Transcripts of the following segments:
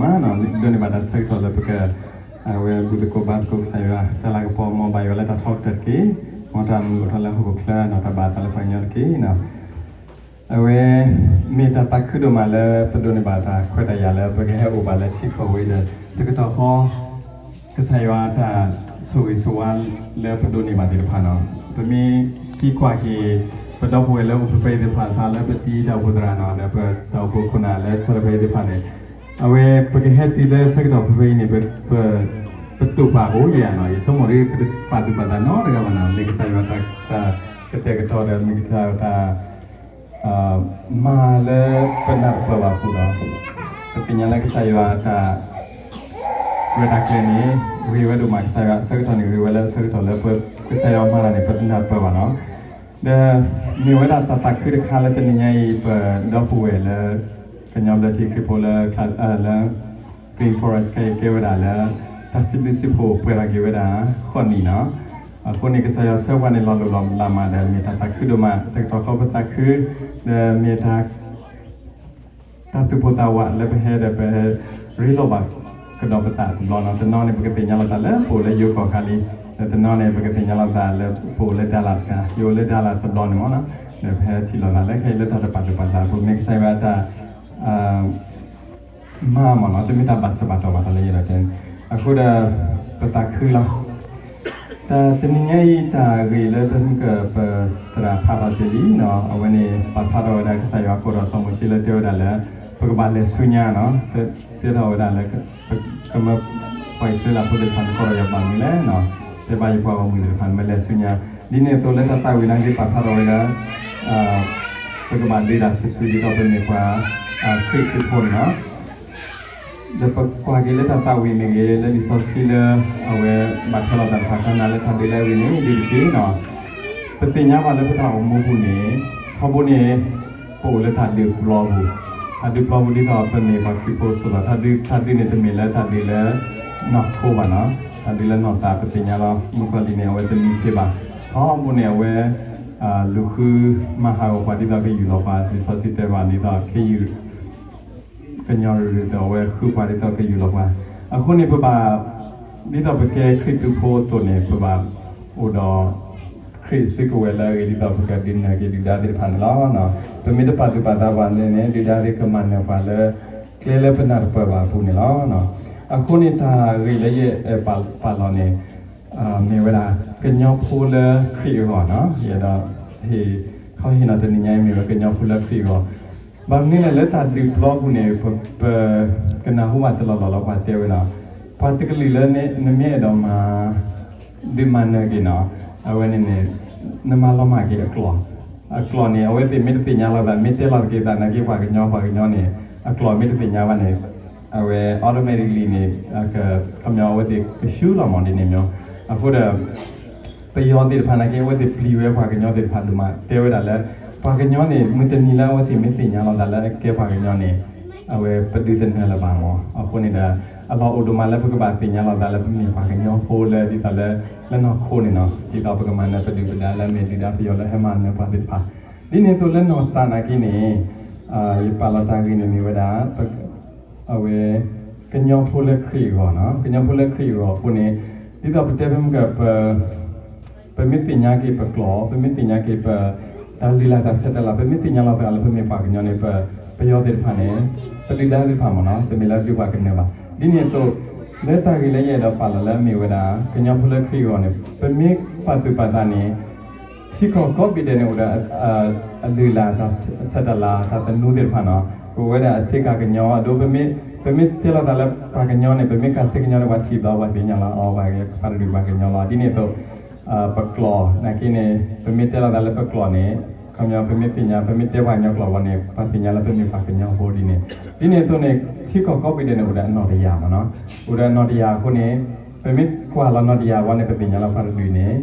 မးနီၤ ဒိးန့ၢ်ဘၣ်တၢ်ဆၢကတီၢ်လၢပက အဝဲဘူၣ်သကိးဘါသကိးကစၢ်ယွၤ တၢ်လၤကပီၤ မ်ဘၣ်ယွၤလၢတၢ်ထီကတၢၢ်တက့ၢ်, မ်တၢ်မုာ်အိၣ်ထီၣ်လၢဟီၣ်ခိၣ်ချၢနီၤ တၢ်ဘၣ်အသးလၢပှၤကညီတက့ၢ်နီၤ. အဝဲ မ့ၢ်တၢ်သးခုဒိၣ်မးလၢပဒိးန့ၢ်ဘၣ်တၢ်ခွဲးတၢ်ယာ်လၢပကဟဲအိၣ်ဘၣ်လၢထံကီၢ်ဝဲဒီး တကတီၢ်ဃီ ကစၢ်ယွၤတၢ်ဆိၣ်ဂ့ၤဆိၣ်ဝါလၢပဒိးန့ၢ်ဘၣ်သ့ၣ်တဖၣ်နီၤ, ပမ့ၢ်သံကွၢ်က့ၤ ပဒီပုၢ်ဝဲၢ်လၢအိၣ်ဖဲဖဲအံၤသ့ၣ်တဖၣ် စးလၢပတံၤတၢ်အိၣ်ဖှိၣ်သရၣ်နီၤ ဒီးပတၢ်အိၣ်ဖှိၣ်ခိၣ်နၢ်လၢဆၢထၢၣ်ဖဲအံၤသ့ၣ်တဖၣ်န့ၣ် အဝဲပကဟဲတုၤလၢဆၢကတီၢ်ဖဲဖဲအံၤန့ၣ် ပ ပတိာ်ပာ်အိၣ်ယၤနီၤ ယဆိကမိၣ်ဒ်ပတပာ်သူၣ်ပာ်သးနီတဂၤဘၣ်နီၤ မ့ၢ်ကစၢ်ယွၤတၢ်ကတဲာ်ကတီၤဒီး မ့ၢ်ကစၢ်ယွၤတၢ် မၤလၢပနၢ်ပၢၢ်ဘၣ်အပူၤဒီး ပသ့ၣ်ညါလၢကစၢ်ယွၤအတၢ် ရဲၣ်တၢ်ကျဲၤန့ၣ် ဂ့ၤဝဲဒိၣ်မး ကစၢ်ယွၤအဆၢကတီၢ်န့ၣ် ဂ့ၤဝဲလၢအဆၢကတီၢ်လၢပ ကစၢ်ယွၤမၤတၢ်န့ၣ် ပတနၢ်ပၢၢ်ဘၣ်နီၤ. ဒီးမ့ၢ်ဝဲဒၣ်တၢ်သးခုတခါလၢတနံၤညါအံၤ ပဒီပုၢ်ဝဲၢ်လၢ ကညီဘျၢထံခရံာ်ဖိလၢ လၢ Green Forest ခဲအံၤကဲဝဲဒၣ်လၢ တၢ်စံးဘျုးစံးဖှိၣ်ပှဲၤထီၣ်က့ၤဝဲဒၣ် ဃိးနံၣ်နီၤ. အဃိန့ၣ် ကစၢ်ယွၤဆှၢပှၤန့ၣ် လီၤလိၢ်လီၤလးမးဒီး မ့ၢ်တၢ်သးခုဒိၣ်မး တကတီၢ်ဃီပသးခု ဒီးမ့ၢ်တၢ် တၢ်သူၣ်ပိၢ်သးဝးလၢပဟဲဒီးပ ရ့လိာ်ဘၣ်ကဒီးပသးတဘျီနီၤ. တနီၤန့ၣ် ပကသ့ၣ်ညါလိာ်သးလၢပအိၣ်လၢယိၤကီၢ်ခါလံ, ဒီးတနီၤန့ၣ် ပကသ့ၣ်ညါလိာ်သးလၢပအိၣ်လၢ Dallas ခါ, ယအိၣ်လၢ Dallas တဘျီန့ၣ်မးနီၤ. ဒီးပဟဲထံၣ်လိာ်သးလၢခဲအံၤလၢတၢ်တပာ်သူၣ်ပာ်သးအပူၤ မ့ၢ်ကစၢ်ယွၤအတၢ် မၤမးနီၤ, တမ့ၢ်တၢ်ဘၣ်ဆၢဘၣ်တီၢ်ဘၣ်တၢ်လၢယအဲၣ်ဒိးတဲန့ၣ်. အဃိဒီး ပသးခုလီၤ. တၢ်တနံၤညါအံၤ တၢ်ဂ့ၢ်လၢပမုၢ်ကၢၢ်ပသရၣ်ဖးထီၣ်တ့ၢ်လံနီၤ, အဝဲန့ၣ် ပာ်ဖျါထီၣ်ဝဲဒၣ်ကစၢ်ယွၤအဃိဒီး စီၤမိၤၡ့လၢတဲဝဲဒၣ်လၢ ပကဘၣ်လဲၤဆူညါနီၤ, တဲထီၣ်ဝဲဒၣ်လၢ ကမၢပှၤအံၣ်စရ့လးဖိသ့ၣ်တဖၣ်န့ၣ် ကိးထီၣ်ယၤဘၣ်မနုၤလဲၣ်နီၤ, တဲဘၣ်ယပှၤဂီၢ်မုၢ်သ့ၣ်တဖၣ်န့ၣ် မၢလဲၤဆူညါ, ဒ်န့ၣ်အသိးလၢတၢ်သးဝံၣ်နာ်က့ပာ်ဖျါထီၣ်ဝဲဒၣ် ပကဘၣ်ဒုးတၢ်စုာ်စုာ်ဒ်သိးပမ့ၢ်ပှၤ ခရံာ်ဖိန့ၣ်လီၤ. ဒီးပကွၢ်က့ၤလၢတၢ်သးဝံၣ်မ့ၢ်ဂ့ၤ လၢလံာ်စီဆှံလၢ အဝဲဘၣ်ထွဲလိာ်သးတဖၣ် တၢ်နာ်လၢတၢ်ဒုးလၢအဂ့ၢ်န့ၣ် ဒ်တက့ၢ်နီၤ. ပသ့ၣ်ညါဘၣ်လၢပတၢ်အိၣ်မူပူၤန့ၣ် ထီဘိန့ၣ် ပအိၣ်လၢတၢ်ဒုးပျီပူၤ, တၢ်ဒုးပျီပူၤဒ်သိးပမ့ၢ်ပှၤခရံာ်ဖိအသိးလီၤ. တၢ်ဒုး တၢ်ဒုးန့ၣ်တမ့ၢ်လၢတၢ်ဒုးလၢ နီၢ်ခိဘၣ်နီၤ, တၢ်ဒုးလၢနီၢ်သး ပသ့ၣ်ညါလီၤ. မုၣ်ကီၤလံၢ်န့ၣ် အဝဲတမံၤတဖဲဘၣ်, ထီဘိန့ၣ် အဝဲ လူၤဃုမၤဟးဂီၤပှၤဒ်သိးကယူၢ်လီၤပှၤ, လံာ်စီဆှံတဲဘၣ်ဒ်သိး ခ့ယုၢ် ကညီရူၤရူၤ ဒီးအဝဲဃုပှၤဒ်သိးကယူၢ်လီၤပှၤ, အဃိန့ၣ်ပဘၣ် ဒ်သိးပကဲခရံာ်ဖိအသိးန့ၣ် ပဘၣ်အိၣ်ဒီး ခရံာ်စုကဝဲၤလၢအဂ့ၤ ဒ်သိးပကဒုးနၢၤက့ၤဒုၣ်ဒါသ့ၣ်တဖၣ်န့ၣ်လီၤ. ပမ့ၢ်တပာ်သူၣ်ပာ်သးဘၣ်န့ၣ်န့ၣ် ဒုၣ်ဒါသ့ၣ်ကမၤနၢၤပှၤလၢ ကျဲလၢပနၢ်တပၢၢ်ဘၣ်အပူၤန့ၣ်လီၤ. အဃိန့ၣ်တၢ်ဂ့ၢ်လၢယအဲၣ်ပာ်လီၤန့ၣ် မ့ၢ်ဝဲဒၣ် ကညီဖိလၢခရံာ်အဂီၢ်နီၤ, ယအဲၣ်ဒိး ဟ့ၣ် ခီဟ့ၣ်နီၤတနံၤညါအံၤ မ့ၢ်ဝဲကညီဖိလၢခရံာ်အဂီၢ်, ဘၣ်မနုၤလဲၣ်လၢတၢ်ဒုးပျီပူၤန့ၣ် ပ ပကနၢ်ဟူဘၣ်တလီၢ်လီၢ်လီၤ ပှၤတဲဝဲနီၤ, ပှၤတကလုာ်လၢနမ့ၢ်အဲၣ်ဒိးမၤ ဒုးမၤနၢၤက့ၤနီၤ, အဝဲန့ၣ်န့ၣ် နမၤလီၤမၢ်က့ၤအကျိာ်, အကျိာ်န့ၣ် အဝဲသ့ၣ်မ့ၢ်တသ့ၣ်ညါလီၤသး မ့ၢ်တဲလီၤတက့ၤသးနာ်က့ ပှၤကညီ ပှၤကညီန့ၣ် အကျိာ်မ့ၢ်တသ့ၣ်ညါဘၣ်န့ၣ် အဝဲ automatically န့ၣ် ခီပညီအဝဲသ့ၣ်ကဆူလီၤမးဒ်န့ၣ်မး, အဃိဒီး ပယီၤသ့ၣ်တဖၣ်နာ်က့ အဝဲသ့ၣ်ပျံၤဝဲပှၤကညီသ့ၣ်တဖၣ်ဒိၣ်မး တဲဝဲဒၣ်လၢ ပှၤကညီန့ၣ် မုၢ်တနံၤလၢအဝဲသ့ၣ်မ့ၢ်သ့ၣ်ညါလီၤသးလၢအကဲပှၤကညီန့ၣ် အဝဲပဒုးတနၢၤလၢၤဘၣ်မး, အဃိန့ၣ်ဒီး အလီၢ်အိၣ်ဒိၣ်မးလၢပကဘၣ်သ့ၣ်ညါလီၤသးလၢပမ့ၢ်ပှၤကညီဖိလၢဒ်သိးလၢ လၢနီၢ်ခိန့ၣ်နီၤ, ဒ်သိးပကမၤနၢၤပဒုၣ်ပဒါလၢအမ့ၢ်ဒုၣ်ဒါပယီၤလၢဟဲမၤနၢၤပှၤသ့ၣ်တဖၣ်, ဒ်န့ၣ်အသိးလၢနီၢ်သးနာ်က့န့ၣ် ယပာ်လီၤတၢ်ဂ့ၢ်န့ၣ်မ့ၢ်ဝဲဒၣ် အဝဲ ကညီဖိလၢခရံာ်အဂီၢ်နီၤ, ကညီဖိလၢခရံာ်အဂီၢ်အဃိန့ၣ် ဒ်သိးပတဲဖဲမုၢ်ကၢၢ် ပမ့ၢ်သ့ၣ်ညါက့ၤပကျိာ်, ပမ့ၢ်သ့ၣ်ညါက့ၤပ တၢ်လုၢ်လၢ်တၢ်ဆဲးတၢ်လၤ, ပမ့ၢ်သ့ၣ်ညါလီၤသးလၢပမ့ၢ်ပှၤကညီန့ၣ် ပ ပယီၤသ့ၣ်တဖၣ်န့ၣ် ပဒုၣ်ဒါသ့ၣ်တဖၣ်မးနီၤ တမ့ၢ်လၢဒုးပှၤကနၢၤဘၣ်. ဒ်န့ၣ်အသိး လၢတၢ်ဂ့ၢ်လၢယအဲၣ်ဒိးပာ်လီၤလၢအမ့ၢ်ဝဲဒၣ် ကညီဖိလၢခရံာ်အဂီၢ်န့ၣ် ပမ့ၢ်ပာ်သူၣ်ပာ်သးန့ၣ် ထံကီၢ်ကိးဘ့ၣ်ဒဲးန့ၣ်အိၣ်ဒီး အလုၢ်အလၢ် တၢ်ဆဲးတၢ်လၤ တၢ်သနူသ့ၣ်တဖၣ်နီၤ, ကအိၣ်ဝဲဒၣ်အဆ့ကၤကညီ အဒိ ပမ့ၢ်တဲလီၤသးလၢပှၤကညီန့ၣ် ပမ့ၢ်ကးစ့ကညီန့ၣ် ပှၤထံၣ်ဘျီပှၤသ့ၣ်ညါလီၤ အီၤပှၤပှၤတဒုးပှၤကညီလီၤ. ဒ်န့ၣ်အသိး ပကျိာ်နာ်က့န့ၣ် ပမ့ၢ်တဲလီၤသးလၢပကျိာ်န့ၣ် ခီပညီ ပမ့ၢ်သ့ၣ်ညါ ပမ့ၢ်တဲပှၤကညီကျိာ်ဝဲန့ၣ် ပှၤသ့ၣ်ညါလၢပမ့ၢ်ပှၤကညီဖိဒ်န့ၣ်, ဒ်န့ၣ်အသိးန့ၣ် ထံကီၢ်ကိးဘ့ၣ်ဒဲးန့ၣ် အိၣ်ဒီးအနီၣ်တယၢ်မးနီၤ, အိၣ်ဒီးအနီၣ်တယၢ်အဃိန့ၣ် ပမ့ၢ်ကွၢ်လီၤနီၣ်တယၢ်ဝဲန့ၣ် ပသ့ၣ်ညါလီၤပှၤတဒုန့ၣ်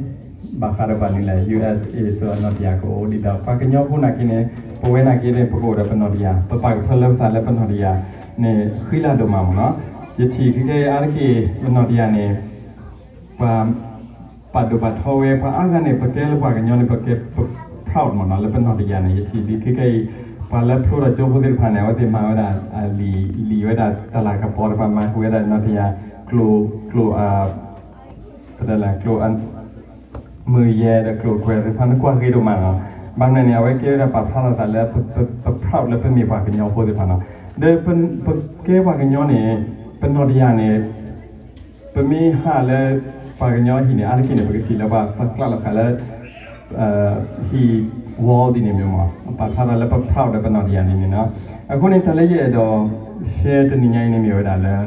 ဘၣ်ဃးဒီးပှၤနုာ်လၢ ယူၢ်အ့ၣ်အ့ အနီၣ်တယၢ်ကအိၣ်ဒ်သိး ပှၤကညီဖိနာ်က့န့ၣ် ပဝဲနာ်က့န့ၣ် ပကအိၣ်ဒီးပနီၣ်တယၢ် ပပာ်ကဖၢလၢပသးလၢပနီၣ်တယၢ်န့ၣ် ဃံလၤဒိၣ်မးမးနီၤ, ယထံၣ်ခဲကဲအါတက့ၢ် ပနီၣ်တယၢ်န့ၣ် ပှၤ ပာ်ဒိၣ်ပာ်ထီဝဲ ပှၤအါဂၤန့ၣ် ပတဲလၢပှၤကညီန့ၣ် ပကဲ ပ proud မးနီၤ လၢပနီၣ်တယၢ်န့ၣ် ယထံၣ်ဒ်ခဲကဲအံၤ ပှၤလၢဖျိထီၣ်ကၠိဖိသ့ၣ်တဖၣ်န့ၣ် အဝဲသ့ၣ်မၤဝဲဒၣ် လံာ် လံာ်ဝဲဒၣ်တၢ်လၤကပီၤတဖၣ် မၤဃုာ်ဝဲဒၣ်နီၢ်တယၢ် ကျိာ် ကျိာ် ပတဲလဲၣ် ကျိာ် မုၢ်ယဲၢ်ဒီးကျိာ်ကွဲးသ့ၣ်တဖၣ် နကွၢ်ဂ့ၤဒိၣ်မးနီၤ. ဘၣ်မနုၤန့ၣ် အဝဲကဲဝဲဒၣ်ပာ်ဖျါထီၣ်သးလၢ ပ ပ ပ proud လၢပမ့ၢ်ပှၤကညီဖိသ့ၣ်တဖၣ်နီၤ. ဒီးပ ပကဲပှၤကညီန့ၣ် ပနီၢ်တယၢ်န့ၣ် ပမ့ၢ်ဟးလၢ ပှၤကညီဟံၣ်န့ၣ် အါတက့ၢ်န့ၣ် ပကထံၣ်လၢပှၤ ပှၤကျးလီၤဃာ်လၢ ဟံၣ် wall ဒ်န့ၣ်မ့ၢ်မး ပာ်ဖျါထီၣ်လၢပ proud ဒီးပနီၢ်တယၢ်ဒ်န့ၣ်နီၤ. အဃိန့ၣ် တၢ်လၢယအဲၣ်ဒိး share တနံၤညါအံၤန့ၣ်မ့ၢ်ဝဲဒၣ်လၢ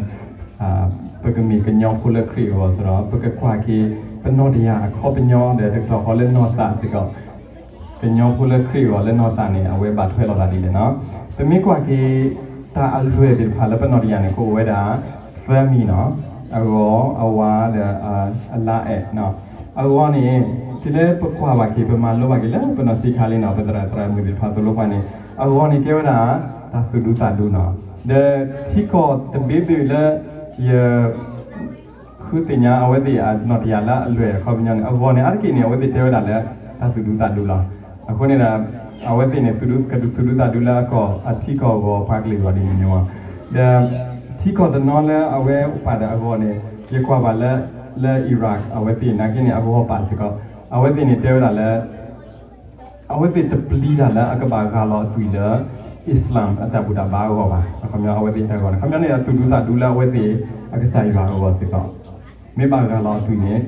ပကမ့ၢ်ကညီဖိလၢခရံာ်အဂီၢ်စ့ၢ်ဒီး ပကကွၢ်က့ၤ ပနီၢ်တယၢ်အခီပညီဒီးတကတီၢ်ဃီလၢနီၢ်သးစ့ၢ်ကီး ကညီဖိလၢခရံာ်အဂီၢ်လၢနီၢ်သးန့ၣ် အဝဲဘၣ်ထွဲလိာ်သးဒ်လဲၣ်နီၤ. ပမ့ၢ်ကွၢ်က့ၤ တၢ်အလွဲၢ်သ့ၣ်တဖၣ်လၢပနီၢ်တယၢ်န့ၣ် ကအိၣ်ဝဲဒၣ် သၢမံၤနီၤ, အဂီၤ, အဝါဒီး အလါအဲၣ်နီၤ. အဂီၤန့ၣ် တုၤလၢပကွၢ်ဘၣ်က့ၤ ပမၤလိဘၣ်က့ၤလၢပနီၢ်ဆံးခါလံနီၤ ပသရၣ်သရၣ်မုၣ်သ့ၣ်တဖၣ်သိၣ်လိပှၤန့ၣ် အဂီၤန့ၣ်ကဲဝဲဒၣ် တၢ်သူၣ်ဒူသးဒူနီၤ. ဒီးထံကီၢ်တဘ့ၣ်ဘ့ၣ်လၢ ယ ဃုသ့ၣ်ညါအဝဲသ့ၣ်အနီၢ်တယၢ်လၢအလွဲၢ်အခီပညီန့ၣ် အဂီၤန့ၣ် အါတက့ၢ်န့ၣ် အဝဲသ့ၣ်တဲဝဲဒၣ်လၢ တၢ်သူၣ်ဒူသးဒူလီၤ. အဃိန့ၣ်ဒီး အဝဲသ့ၣ်န့ၣ် ကသူၣ်ဒူသးဒူလၢအကီၢ်အထံကီၢ်အဂီၤပှၤကလုာ်အဂီၢ်ဒ်န့ၣ်မ့ၢ်မး. ဒီး ထံကီၢ်တနီၤလၢအဝဲပာ်ဒီးအဂီၤန့ၣ် ယကွၢ်ဘၣ်လၢ လၢ Iraq အဝဲသ့ၣ်နာ်က့န့ၣ် အဂီၤပာ်စ့ၢ်ကီး အဝဲသ့ၣ်န့ၣ်တဲဝဲဒၣ်လၢ အဝဲသ့ၣ်တပျံၤတၢ်လၢအကဘၣ်ဂၢ်လီၤအသွံၣ်လၢ Islam အတၢ်ဘူၣ်တၢ်ဘါအဂီၢ်ဘၣ်. အခီပညီအဝဲသ့ၣ်တၢ်ဂီၤန့ၣ် အခီပညီန့ၣ် အသူၣ်ဒူသးဒူလၢအဝဲသ့ၣ်အကစၢ်ယွၤအဂီၢ်စ့ၢ်ကီး မ့ၢ်ဘၣ်ဂၢ်လီၤအသွံၣ်န့ၣ်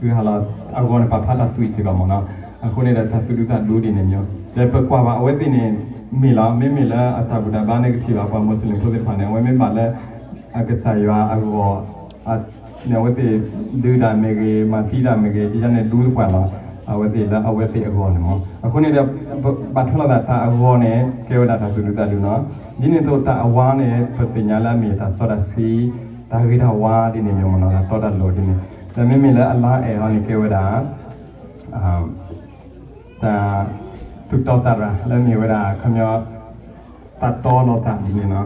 ဂၢ်လီၤ အဂီၤန့ၣ်ပာ်ဖျါတၢ်သွံၣ်စ့ၢ်ကီးမ့ၢ်နီၤ. အဃိန့ၣ်ဒီးတၢ်သူၣ်ဒူသးဒူဒ်န့ၣ်မ့ၢ် ဒီးပကွၢ်ဘၣ်အဝဲသ့ၣ်န့ၣ် မ့ၢ်လီၤ မ့မ့ၢ်လၢအတၢ်ဘူၣ်တၢ်ဘါန့ၣ်ကထံၣ်ဘၣ်ပှၤ Muslim ဖိသ့ၣ်တဖၣ်န့ၣ် အဝဲမ့ၢ်ဘၣ်လၢ အကစၢ်ယွၤအဂီၢ် န့ၣ် အဝဲသ့ၣ်ဒုးတၢ်မ့ၢ်ဂ့ၤ မၤသံတၢ်မ့ၢ်ဂ့ၤ ဒ်န့ၣ်ဒူသပှၢ်လီၤ အဝဲသ့ၣ်လၢအဝဲသ့ၣ်အဂီၢ်န့ၣ်မ့ၢ်. အဃိန့ၣ်ဒီး ဘၣ်ထွဲလိာ်သးတၢ်အဂီၤန့ၣ် ကဲဝဲဒၣ်တၢ်သူၣ်ဒူသးဒူနီၤ. ဒ်န့ၣ်အသိးတၢ်အဝါန့ၣ် ပသ့ၣ်ညါလၢအမ့ၢ်တၢ်စီတၢ်ဆှံ တၢ်ဂ့ၤတၢ်ဝါဒ်န့ၣ်မ့ၢ်မ့ၢ်နီၤ တၢ်တီတၢ်လိၤဒ်န့ၣ်. ဒီးမ့မ့ၢ်လၢအလါအဲၣ်အီၤန့ၣ်ကဲဝဲဒၣ် တၢ်သူၣ်တီသးရၤလၢမ့ၢ်ဝဲဒၣ် ခီပညီ တၢ်တီလိာ်သးဒ်န့ၣ်လီၤ.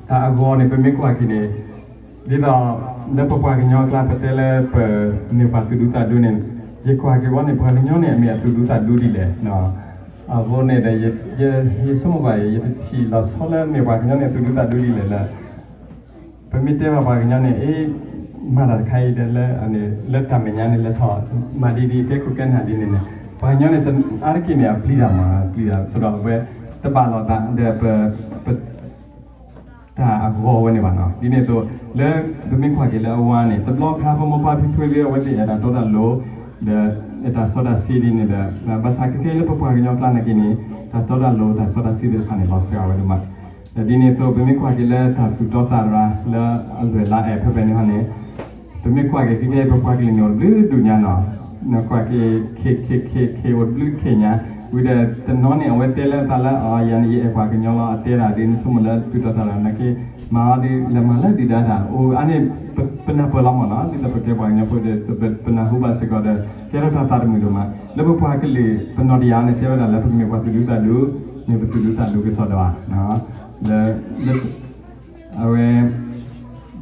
တၢ်အဂီၤန့ၣ် ပမ့ၢ်ကွၢ်က့ၤန့ၣ် ဒ်သိးလၢပပှၤကညီအကျါ ပတဲလၢပမ့ၢ်ပှၤသူၣ်ဒူသးဒူန့ၣ် ယကွၢ်က့ၤဝဲန့ၣ် ပှၤကညီန့ၣ် အမ့ၢ်အသူၣ်ဒူသးဒူဒ်လဲၣ်. အဃိန့ၣ်ဒီး ယဆိကမိၣ်ဘၣ်အံၤ ယတထံၣ်လီၤဆီလၢမ့ၢ်ပှၤကညီန့ၣ် အသူၣ်ဒူသးဒူဒ်လဲၣ်လၢ ပမ့ၢ်တဲဘၣ်ပှၤကညီန့ၣ် အ့ မၤတၢ်တခါအံၤဒီး လၢတၢ်မဲာ်ညါန့ၣ် လဲၤထီၣ်မၤဒ်ဒ် ကဲခိၣ်ကဲနၢ်ဒ်န့ၣ်န့ၣ် ပှၤကညီန့ၣ် အါတက့ၢ်န့ၣ် အပျံၤတၢ်မး ပျံၤတၢ် ဆိုတော့ အဝဲ တဘၣ်လိာ်သးဒီး ပ တၢ်အဂီၤဝဲန့ၣ်ဘၣ်နီၤ. ဒ်န့ၣ်အသိး လၢ ပမ့ၢ်ကွၢ်က့ၤလၢအဝါန့ၣ် တဘျီခါ ပမိၢ်ပၢ်ဖံဖုသ့ၣ် အဝဲသ့ၣ်အဲၣ်တၢ်တီတၢ်လိၤ ဒီး အဲၣ်တၢ်စီတၢ်ဆှံဒ်န့ၣ်ဒီး ဘၣ်ဆၣ်ခဲကဲလၢပပှၤကညီကျါနာ်က့န့ၣ် တၢ်တီတၢ်လိၤ တၢ်စီတၢ်ဆှံသ့ၣ်တဖၣ်န့ၣ် လီၤစှၤဝဲဒိၣ်မး. ဒီးဒ်န့ၣ်အသိး ပမ့ၢ်ကွၢ်က့ၤလၢတၢ်သူၣ်တီသးရၤလၢအလွဲၢ်လါအဲၣ်ဖဲဖဲန့ၣ်ဟီန့ၣ် ပမ့ၢ်ကွၢ်က့ၤခဲကဲ ပပှၤကလုာ်န့ၣ်အိၣ်တဘျုးဒူၣ်ညါနီၤ. နကွၢ်က့ၤ ခ့ ခ့ ခ့ ခ့ အိၣ်တဘျုးခ့ညါ ဝံၤဒီးတနီၤန့ၣ် အဝဲတဲလၢအသးလၢ အ ယၤန့ၣ် ယအဲၣ်ပှၤကညီလီၤ အတဲဒၣ်ဒ်န့ၣ် ဆိကမိၣ်လၢသူၣ်တီသးရၤနာ်က့ မၤအီၤဒ်လဲၤမၤလၢဒုၣ်ဒါတၢ် အိၣ်အါန့ၣ် ပနၢ်ပၢၢ်လီၤမ့ၢ်နီၤ ဒ်သိးပကဲပှၤကညီဖိဒီး ပနၢ်ဟူဘၣ်စ့ၢ်ကီးဒီး ကဲထီၣ်တၢ်သးတမုာ်ဒိၣ်မး လၢပပှၤကလုာ် ပနီၢ်တယၢ်န့ၣ် တဲဝဲဒၣ်လၢပကမ့ၢ်ပှၤသူၣ်ဒူသးဒူ န့ၣ် ပသူၣ်ဒူသးဒူကစီဒီဧါ လၢ လၢ အဝဲ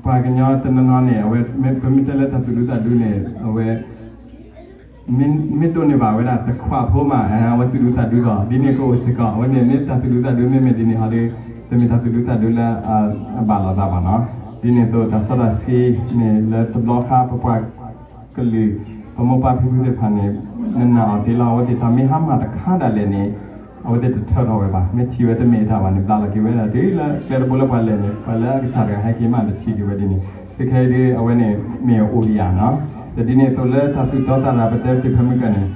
ပှၤကညီတနီၤနီၤန့ၣ် အဝဲ ပမ့ၢ်တဲလၢတၢ်သူၣ်ဒူသးဒူန့ၣ် အဝဲ မ့ၢ်ဒိးန့ၢ်ဘၣ်ဝဲဒၣ်တခွးဖိမး အဝဲသူၣ်ဒူသးဒူဒီး ဒ်န့ၣ်ကအိၣ်စ့ၢ်ကီး အဝဲန့ၣ် မ့ၢ်တၢ်သူၣ်ဒူသးဒူ မ့မ့ၢ်ဒ်န့ၣ်ဟီဒီး တမ့ၢ်တၢ်သူၣ်ဒူသးဒူလၢ အဘၣ်လိာ်သးဘၣ်နီၤ. ဒ်န့ၣ်အသိး တၢ်စီတၢ်ဆှံန့ၣ် လၢတဘျီခါ ပပှၤကလုာ် ပမိၢ်ပၢ်ဖံဖုသ့ၣ်တဖၣ်န့ၣ် နနာ်အီၤသ့လီၤ အဝဲသ့ၣ်တၢ်မ့ၢ်ဟါမၢ်တခါဒၣ်လဲာ်န့ၣ် အဝဲသ့ၣ်တထၢထီၣ်ဝဲဘၣ် မ့ၢ်ထံၣ်ဝဲတမ့ၢ်တၢ်ဘၣ်န့ၣ် ဘျးလီၤက့ၤဝဲဒၣ်တုၤလၢကျဲတဘိလၢပှၤလဲၤန့ၣ် ပှၤလၢအကစၢ်တဂၤဟဲက့ၤမးတထံၣ်က့ၤဝဲဒ်န့ၣ် ခဲခဲအံၤဒ်အဝဲန့ၣ် မ့ၢ်အိၣ်ဒံးဧါနီၤ. ဒီးဒ်န့ၣ်အသိးလၢတၢ်သူၣ်တီသးရၤပတဲတ့ၢ်ဖဲမုၢ်ကၢန့ၣ်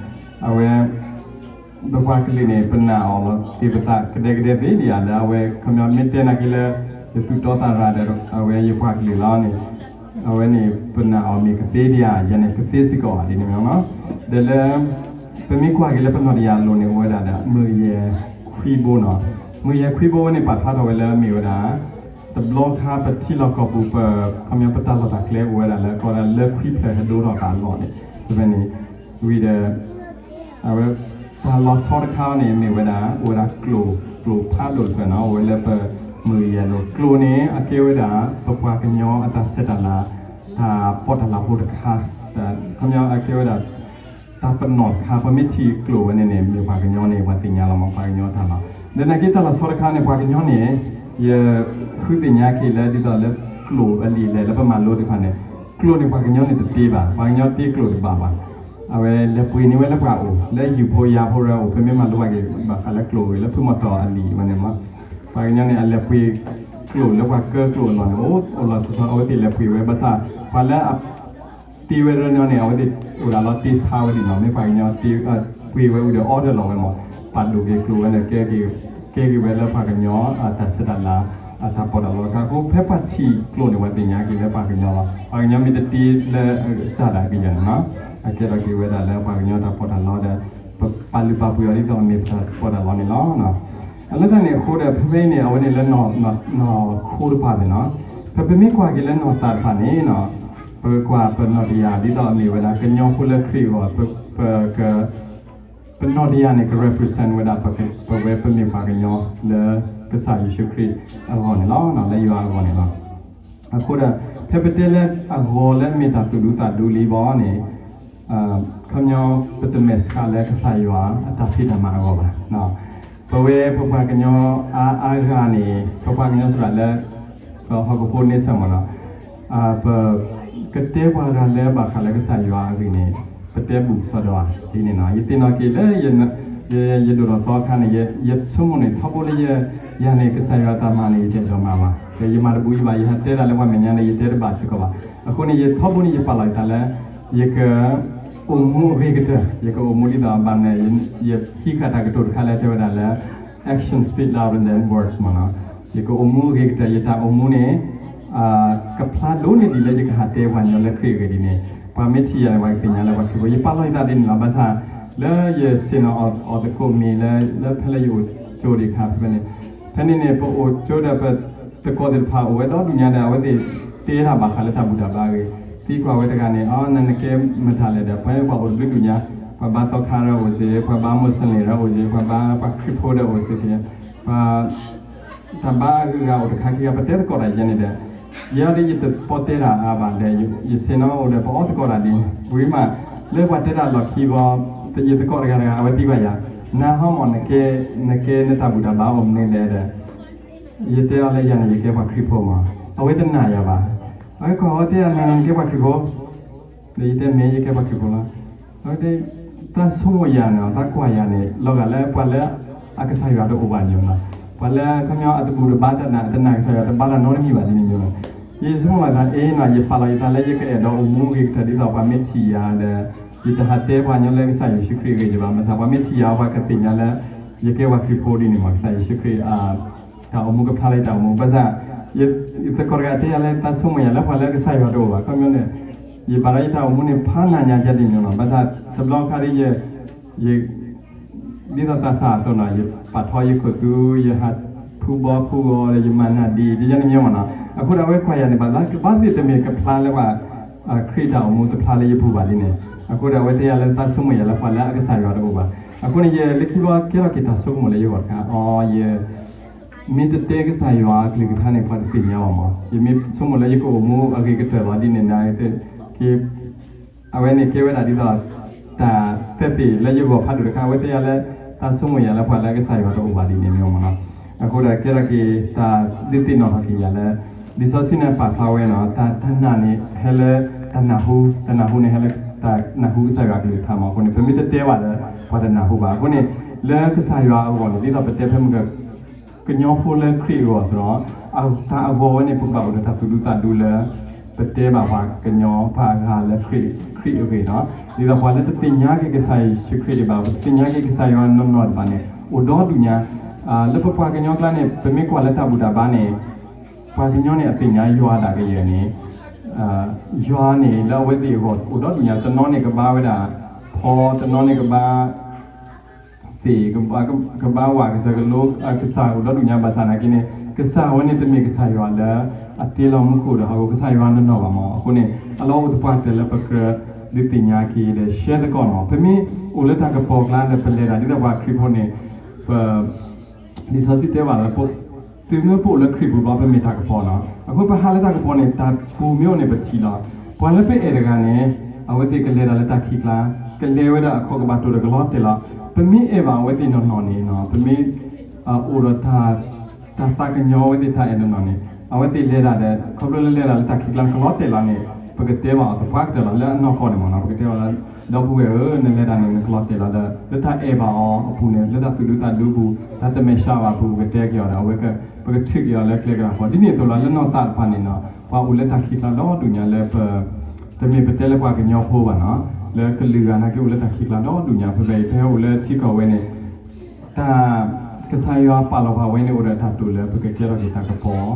အဝဲ ပပှၤကလုာ်န့ၣ် ပနာ်အီၤလီၤက့ၤပသးကဒဲကဒဲသ့ဒံးဧါ လၢအဝဲခီပညီမ့ၢ်တဲနာ်က့လၢ ယသူၣ်တီသးရၤဒီး အဝဲယပှၤကလုာ်လီၤန့ၣ် အဝဲန့ၣ် ပနာ်အီၤမ့ၢ်ကသ့ဒံးဧါ ယဲန့ၣ်ကသ့စ့ၢ်ကီးဧါဒ်န့ၣ်မ့ၢ်နီၤ. ဒီးလၢ ပမ့ၢ်ကွၢ်က့ၤလၢပနီၢ်တယၢ်အလိၤန့ၣ် အိၣ်ဝဲဒၣ်ဒီး မုၢ်ယဲၢ်ခွံဘိနီၤ. မုၢ်ယဲၢ်ခွံဘိဝဲန့ၣ် ပာ်ဖျါထီၣ်ဝဲလၢမ့ၢ်ဝဲဒၣ် တဘျီခါပထံလီၢ်ကီၢ်ပူၤပ ခီပညီပတၢ်လီၢ်တၢ်ကျဲအိၣ်ဝဲဒၣ်လၢ ကီးဒၣ်လၢခွံဖျၢၣ်ဟဲဒိထီၣ်သးအလီၢ်န့ၣ် ဖဲဖဲန့ၣ် ဝံၤဒီး အဝဲ တၢ်လီၤဆီတခါန့ၣ် မ့ၢ်ဝဲဒၣ် အိၣ်ဝဲဒၣ်ကျိာ် ကျိာ်ဖးဒိၣ်တဖျၢၣ်နီၤ အိၣ်ဝဲလၢပမုၢ်ယဲၢ်လိၤ ကျိာ်န့ၣ် အကဲဝဲဒၣ် ပပှၤကညီအတၢ်ဆဲးတၢ်လၤ တၢ်ပီးတၢ်လၤဖိတခါ ခီပညီအကဲဝဲဒၣ် တၢ်ပနီၣ်တခါ ပမ့ၢ်ထံၣ်ကျိာ်ဝဲန့ၣ်န့ၣ် မ့ၢ်ပှၤကညီန့ၣ် ပှၤသ့ၣ်ညါလီၤမး ပှၤကညီတၢ်လီၤ. လၢနာ်က့တၢ်လီၤဆီတခါန့ၣ် ပှၤကညီန့ၣ် ယဃုသ့ၣ်ညါက့ၤလၢဒ်သိးလၢကျိာ်အလံာ်လဲၣ်လၢပမၤလိတခါန့ၣ်, ကျိာ်န့ၣ်ပှၤကညီန့ၣ်တတ့ဘၣ်, ပှၤကညီတ့ကျိာ်တဘၣ်ဘၣ်. အဝဲလဲၤပှ့ၤန့ၢ်ဝဲလၢပှၤအိၣ်, လၢယူၤဖိယၤဖိရၢအိၣ်, ပမ့ၢ်မၤလိဘၣ်က့ၤ ဘၣ်ဃးလၢကျိာ်ဂ့ၤ လၢဖုမီၤတီၤအလံာ်ဝဲန့ၣ်မး, ပှၤကညီန့ၣ် အလဲၤပှ့ၤကျိာ်လၢပှၤကၢကျိာ်အလီၢ်န့ၣ် အိၣ်လီၤဆီဆီ အဝဲသ့ၣ်လဲၤပှ့ၤဝဲဘၣ်ဆၣ် ပှၤလၢအတ့ဝဲတနီၤန့ၣ် အဝဲသ့ၣ်အိၣ်ဒၣ်လီၤတ့ဆါဝဲဒ်နီၤ, မ့ၢ်ပှၤကညီတ့ ပှ့ၤဝဲအိၣ်ဒီးအီဒီးလီၤဝဲမး, ပာ်ဒိၣ်က့ၤကျိာ်ဝဲန့ၣ် ကဲက့ၤဝဲလၢပှၤကညီ တၢ်ဆဲးတၢ်လၤ အတၢ်ပီးတၢ်လီတခါအဃိ ဖဲပှၤထံၣ်ကျိာ်န့ၣ် ပှၤသ့ၣ်ညါက့ၤလၢပှၤကညီလီၤ. ပှၤကညီမ့ၢ်တတ့လၢ စၢ်ဒၣ်ကယၤန့ၣ်နီၤ, အကဲထီၣ်က့ၤဝဲဒၣ်လၢပှၤကညီတၢ်ပီးတၢ်လီဒီး ပပာ်လုၢ်ပာ်ပှ့ၤအီၤဒ်သိးမ့ၢ်ပတၢ်ပီးတၢ်လီန့ၣ်လီၤ. အလၢတၢ်န့ၣ်အဃိဒီး ဖဲဖဲအံၤန့ၣ် အဝဲန့ၣ်လၢ နီၢ်ခိတဖၣ်န့ၣ်နီၤ, ဖဲပမ့ၢ်ကွၢ်က့ၤလၢနီၢ်သးတဖၣ်န့ၣ်နီၤ, ပကွၢ်ပနီၢ်တယၢ်ဒ်သိးမ့ၢ်ဝဲဒၣ် ကညီဖိလၢခရံာ်အဂီၢ်, ပ ပနီၢ်တယၢ်န့ၣ် က represent ဝဲဒၣ် ပဝဲပမ့ၢ်ပှၤကညီလၢကစၢ်ယ့ၣ်ၡူးခရံာ်အဂီၢ်န့ၣ်လီၤ, လၢယွၤအဂီၢ်န့ၣ်လီၤ. အဃိဒီး ဖဲပတဲလၢအဂီၤလၢအမ့ၢ်တၢ်သူၣ်ဒူသးဒူလံဘၣ်န့ၣ်, ခီပညီ ပတမဲာ်ဆှးလၢကစၢ်ယွၤအတၢ်ဖံးတၢ်မၤအဂီၢ်ဘၣ်. ပဝဲပပှၤကညီအါအါဂၤန့ၣ် ပပှၤကညီစှၤလၢ ပဟီၣ်ခိၣ်ဖိန့ဆၢၣ်မးနီၤ, ပကတဲပှၤဂၤလၢဘၣ်ဃးလၢကစၢ်ယွၤအဂ့ၢ်န့ၣ် ပတဲဘူးကစီဒီဧါဒ်န့ၣ်နီၤ. ယသ့ၣ်နီၣ်က့ၤလၢ ယဒိၣ်ထီၣ်သီအခါန့ၣ် ယဆိကမိၣ်န့ၣ် ထီဘိလၢယ ယၤန့ၣ် ကစၢ်ယွၤတၢ်မၤန့ၣ် ယတအဲၣ်ဒိးမၤဘၣ်, ယမၤတဘူးယဘၣ်, ယဟးတဲတၢ်လၢပှၤမဲာ်ညါန့ၣ် ယတဲတဘၣ်စ့ၢ်ကီးဘၣ်. အဃိန့ၣ် ယထီဘိန့ၣ် ယပာ်လီၤယသးလၢ ယက အိၣ်မူအဂ့ၤကတၢၢ်, ယကအိၣ်မူဒ်သိးဘၣ်မနုၤ, ယဟံးဃာ်တၢ်ကတိၤတခါလၢတဲဝဲဒၣ်လၢ action speak louder than words မးနီၤ. ယကအိၣ်မူအဂ့ၤကတၢၢ် ယတၢ်အိၣ်မူန့ၣ် ကဖျါဒိၣ်န့ၢ်ဒံးလၢယကဟးတဲပှၤကညီလၢခရံာ်အဂ့ၢ်ဒ်န့ၣ်, ပှၤမ့ၢ်ထံၣ်ယၤန့ၣ် ပှၤကသ့ၣ်ညါလၢပှၤခရံာ်ဖိ, ယပာ်လီၤယသးဒ်န့ၣ်လီၤ. ဘၣ်ဆၣ် လၢယဆ့ၣ်နီၤအီၤသကိးမံၤလၢ လၢဖဲလၢယအိၣ်ကၠိဒံးအခါဖဲန့ၣ်, ဖဲန့ၣ်န့ၣ် ပအိၣ်ကၠိဒီးပသကိးသ့ၣ်တဖၣ်အိၣ်ဝဲဒီဒူၣ်ညါဒီး အဝဲသ့ၣ်တဲတၢ်ဘၣ်ဃးလၢတၢ်ဘူၣ်တၢ်ဘါအဂ့ၢ်, သံကွၢ်ဝဲတဂၤန့ၣ် အီ နနကဲမတၤလဲၣ်ဒီး ပှၤပှၤအိၣ်တဘျုးဒူၣ်ညါ, ပှၤဘါသီခါဒီးအိၣ်စ့ၢ်, ပှၤဘါမူးစလ့ၣ်ဒီးအိၣ်စ့ၢ်, ပှၤဘါပှၤခရံာ်ဖိဒီးအိၣ်စ့ၢ်က့ၤ, ပှၤ တၢ်ဘါအဂုၤအဂၤအိၣ်တခါခံဂၤ ပတဲသကိးတၢ်ယဲန့ၣ်ဒီး, ယဲဒ်ယတပီၢ်တဲတၢ်အါဘၣ်ဒီး ယဆ့ၣ်နီၤအိၣ်ဒီး ပအီသကိးတၢ်ဒ်န့ၣ်, ဝံၤမး လၢပှၤတဲတၢ်လီၢ်ခံဘီ, ယသကိးတဂၤတဂၤ အဝဲသံကွၢ်ယၤ, နၤဟီမး နကဲနတၢ်ဘူၣ်တၢ်ဘါအိၣ်မနုၤလဲၣ်ဒီး, ယတဲအီၤလၢယၤန့ၣ် ယကဲပှၤခရံာ်ဖိမး, အဝဲတနာ်ယၤဘၣ်. အဝဲကွၢ်အီၤတဲယၤ နၤနကဲပှၤခရံာ်ဖိ ဒီးယတဲမ့ၢ်ယကဲပှၤခရံာ်ဖိလီၤ. အဝဲတဲ, တၢ်ဆိကမိၣ်ယၤန့ၣ် တၢ်ကွၢ်ယၤန့ၣ် လီၤဂာ်လၢပှၤလၢအကစၢ်ယွၤတအိၣ်ဘၣ်န့ၣ်လီၤ. ပှၤလၢခီပညီအတဘူၣ်တဘါတၢ်နာ် တနာ်ကစၢ်ယွၤ တဘါတၢ်နီတမံၤဘၣ်ဒ်န့ၣ်မ့ၢ်လီၤ. ယဆိကမိၣ်လီၤသးအ့ၣ်နီၤ ယပာ်လီၤယသးလၢယကအဲၣ်ဒိးအိၣ်မူဂ့ၤကတၢၢ်ဒ်သိးပှၤမ့ၢ်ထံၣ်ယၤဒီး ယတဟးတဲပှၤကညီလၢကစၢ်ယ့ၣ်ၡူးခရံာ်အဂ့ၢ်ယဘၣ်. မ့ၢ်သးပှၤမ့ၢ်ထံၣ်ယၤ ပှၤကသ့ၣ်ညါလၢ ယကဲပှၤခရံာ်ဖိဒ်န့ၣ်မး ကစၢ်ယ့ၣ်ၡူးခရံာ် တၢ်အိၣ်မူကဖျါလၢယတၢ်အိၣ်မူ ဘၣ်ဆၣ် ယသကိးတဂၤတဲယၤလၢ တၢ်ဆိကမိၣ်ယၤလၢပှၤလၢကစၢ်ယွၤတအိၣ်ဘၣ် ခီပညီန့ၣ် ယဘၣ်ဒီးယတၢ်အိၣ်မူန့ၣ် ဖးနၤညါဒ်န့ၣ်လီၤ. ဘၣ်ဆၣ် တဘျီခါဒ်ယ ယ ဒ်သိးသးစၢ်အသိးနီၤ ယပာ်ထီယခိၣ်သူ ယဟးဖုဘီဖုဂီၤဒီး ယမၤနၢ်ဒံး ဒ်ယဲန့ၣ်မ့ၢ်မ့ၢ်နီၤ. အဃိဒီးအဝဲကွၢ်ယၤန့ၣ် ဘၣ်သးကဘၣ်သ့ၣ်တမ့ၢ်ကဖျါလၢပှၤ ခရံာ်တၢ်အိၣ်မူတဖျါလၢယပူၤဘၣ်ဒ်န့ၣ်. အဃိဒီးအဝဲတဲယၤလၢ တၢ်ဆိကမိၣ်ယၤလၢပှၤလၢအကစၢ်ယွၤတအိၣ်ဘၣ်. အဃိန့ၣ် ယလၢခံဘီကဲထီၣ်က့ၤတၢ်ဆိကမိၣ်လၢယဂီၢ်တခါ အီ ယ မ့ၢ်တတဲကစၢ်ယွၤအကလုၢ်ကထါန့ၣ် ပှၤတသ့ၣ်ညါဘၣ်မး. ယမ့ၢ်ဆိကမိၣ်လၢယကအိၣ်မူအဂ့ၤကတၢၢ်လီၤဒ်န့ၣ် နက့ အဝဲန့ၣ်ကဲဝဲဒၣ်ဒ်သိး တၢ်သ့ၣ်သ့ၣ်လၢယဂီၢ်ဖးဒိၣ်တခါ အဝဲတဲယၤလၢ တၢ်ဆိကမိၣ်ယၤလၢပှၤလၢအကစၢ်ယွၤတအိၣ်ဘၣ်ဒ်န့ၣ်မ့ၢ်မ့ၢ်နီၤ. အဃိဒီးကဲထီၣ်က့ၤတၢ်ဒုးသ့ၣ်နီၣ်ထီၣ်က့ၤယၤလၢ လံာ်စီဆှံန့ၣ်ပာ်ဖျါဝဲနီၤ တၢ် တၢ်နာ်န့ၣ် ဟဲလၢတၢ်နၢ်ဟူ, တၢ်နၢ်ဟူန့ၣ်ဟဲလၢတၢ်နၢ်ဟူကစၢ်ယွၤအကလုၢ်ကထါမး. အဃိန့ၣ် ပမ့ၢ်တတဲဘၣ်ဒီး ပှၤတနၢ်ဟူဘၣ်. အဃိန့ၣ် လၢကစၢ်ယွၤအဂီၢ်န့ၣ် ဒ်သိးပတဲဖဲမုၢ်က ကညီဖိလၢခရံာ်အဂီၢ်စ့ၢ်ကီး, တၢ်အဂီၢ်ဝဲန့ၣ် ပကဘၣ်အိၣ်ဒီးတၢ်သူၣ်ဒူသးဒူလၢ ပတဲဘၣ်ပှၤကညီပှၤအဂၤလၢခရံာ်အဂ့ၢ်နီၤ. ဒ်သိးပှၤလၢတသ့ၣ်ညါက့ၤကစၢ်ယ့ၣ်ၡူးခရံာ်ဒံးဘၣ်, ပတသ့ၣ်ညါက့ၤကစၢ်ယွၤနီၢ်နီၢ်ဒံးဘၣ်န့ၣ် အိၣ်ဒီဒူၣ်ညါ. လၢပပှၤကညီကျါန့ၣ် ပမ့ၢ်ကွၢ်လၢတၢ်ဘူၣ်တၢ်ဘါန့ၣ် ပှၤကညီန့ၣ်အသ့ၣ်ညါယွၤဒၣ်ကယဲၢ်န့ၣ် ယွၤန့ၣ် လၢအဝဲသ့ၣ်အဂီၢ်အိၣ်ဒီဒူၣ်ညါ, တနီၤန့ၣ်ကဘါဝဲဒၣ်ဖီ, တနီၤန့ၣ်ကဘါ သ့ၣ်, ကဘါဝးကစၢၢ်ကလိ ကစၢ်အိၣ်ဒီဒူၣ်ညါဘၣ်ဆၣ်နာ်က့န့ၣ် ကစၢ်ဝဲန့ၣ်တမ့ၢ်ကစၢ်ယွၤလၢအတ့လီၤမူခိၣ်ဒီးဟီၣ်ခိၣ် ကစၢ်ယွၤနီၢ်နီၢ်ဘၣ်မး. အဃိန့ၣ် အလီၢ်အိၣ်သပှၢ်တၢၢ်လၢပကြၢးဒုးသ့ၣ်ညါက့ၤဒီး ရှဲသကိးနီၤ. ပမ့ၢ်အိၣ်လၢတၢ်ကပီၤကျါဒီး ပလဲၤတၢ်ဒ်သိးပှၤခရံာ်ဖိန့ၣ် ပ လံာ်စီဆှံတဲဘၣ်လၢ တုၤမ့ၢ်ပအိၣ်လၢခရံာ်ပူၤဘျီ ပမ့ၢ်တၢ်ကပီၤနီၤ. အဃိပဟးလၢတၢ်ကပီၤန့ၣ် တၢ်ပူၤမ့ၢ်အိၣ်န့ၣ် ပထံၣ်လီၤ. ပှၤလၢပအဲၣ်တဂၤန့ၣ် အဝဲသ့ၣ်ကလဲၤတၢ်လၢတၢ်ခံးကျါ, ကလဲၤဝဲဒၣ်အခီၣ်ကဘၣ်တိၢ်ဒီးကလီတဲာ်လီၤ. ပမ့ၢ်အဲၣ်ဘၣ်အဝဲသ့ၣ်နီၢ်နီၢ်န့ၣ် ပမ့ၢ် အိၣ်ဒီးတၢ်သးကညီၤအဝဲသ့ၣ်တၢ်အဲၣ်တနီၤန့ၣ် အဝဲသ့ၣ်လဲၤတၢ်ဒီး ခီဖျိလၢလဲၤတၢ်လၢတၢ်ခံးကျါ နကလီတဲာ်လီၤန့ၣ် ပကတဲဘၣ်အီၤသပှၢ်ကတၢၢ်လီၤ လၢအနီၢ်ကီၢ်န့ၣ်မ့ၢ်နီၤ ပကတဲဘၣ်လၢ ဒီပုၢ်ဝဲၢ်ဧၢ နလဲၤတၢ်န့ၣ် နကလီတဲာ်လီၤဒီး လၢတၢ်အဲၣ်ဘၣ်အီၤအပူၤန့ၣ် လၢတၢ်သူၣ်ဒူသးဒူအပူၤ တၢ်တမဲာ်ဆှးဘၣ်အပူၤ ပကတဲက့ၤအီၤဒီး အဝဲ ပကထုးက့ၤအီၤလၢကျဲကလၤဃီ ဒ်န့ၣ်အသိးလီၤ လၢနီၢ်သးတဖၣ်န့ၣ်နီၤ ပှၤအိၣ်လၢတၢ်ခံးကျါဒီဒူၣ်ညါလၢပ တမ့ၢ်ပတဲလၢပှၤကညီဖိဘၣ်နီၤ လၢကလုာ်ဂၤနာ်က့အိၣ်လၢတၢ်ခံးကျါဒီဒူၣ်ညါ ဖဲဖဲအံၤ ဖဲဟဲအိၣ်လၢထံကီၢ်ဝဲန့ၣ် တၢ် ကစၢ်ယွၤပာ်လီၤပှၤဝဲန့ၣ် အိၣ်ဒီးတၢ်တိာ်လၢပကကဲထီၣ်က့ၤတၢ်ကပီၤ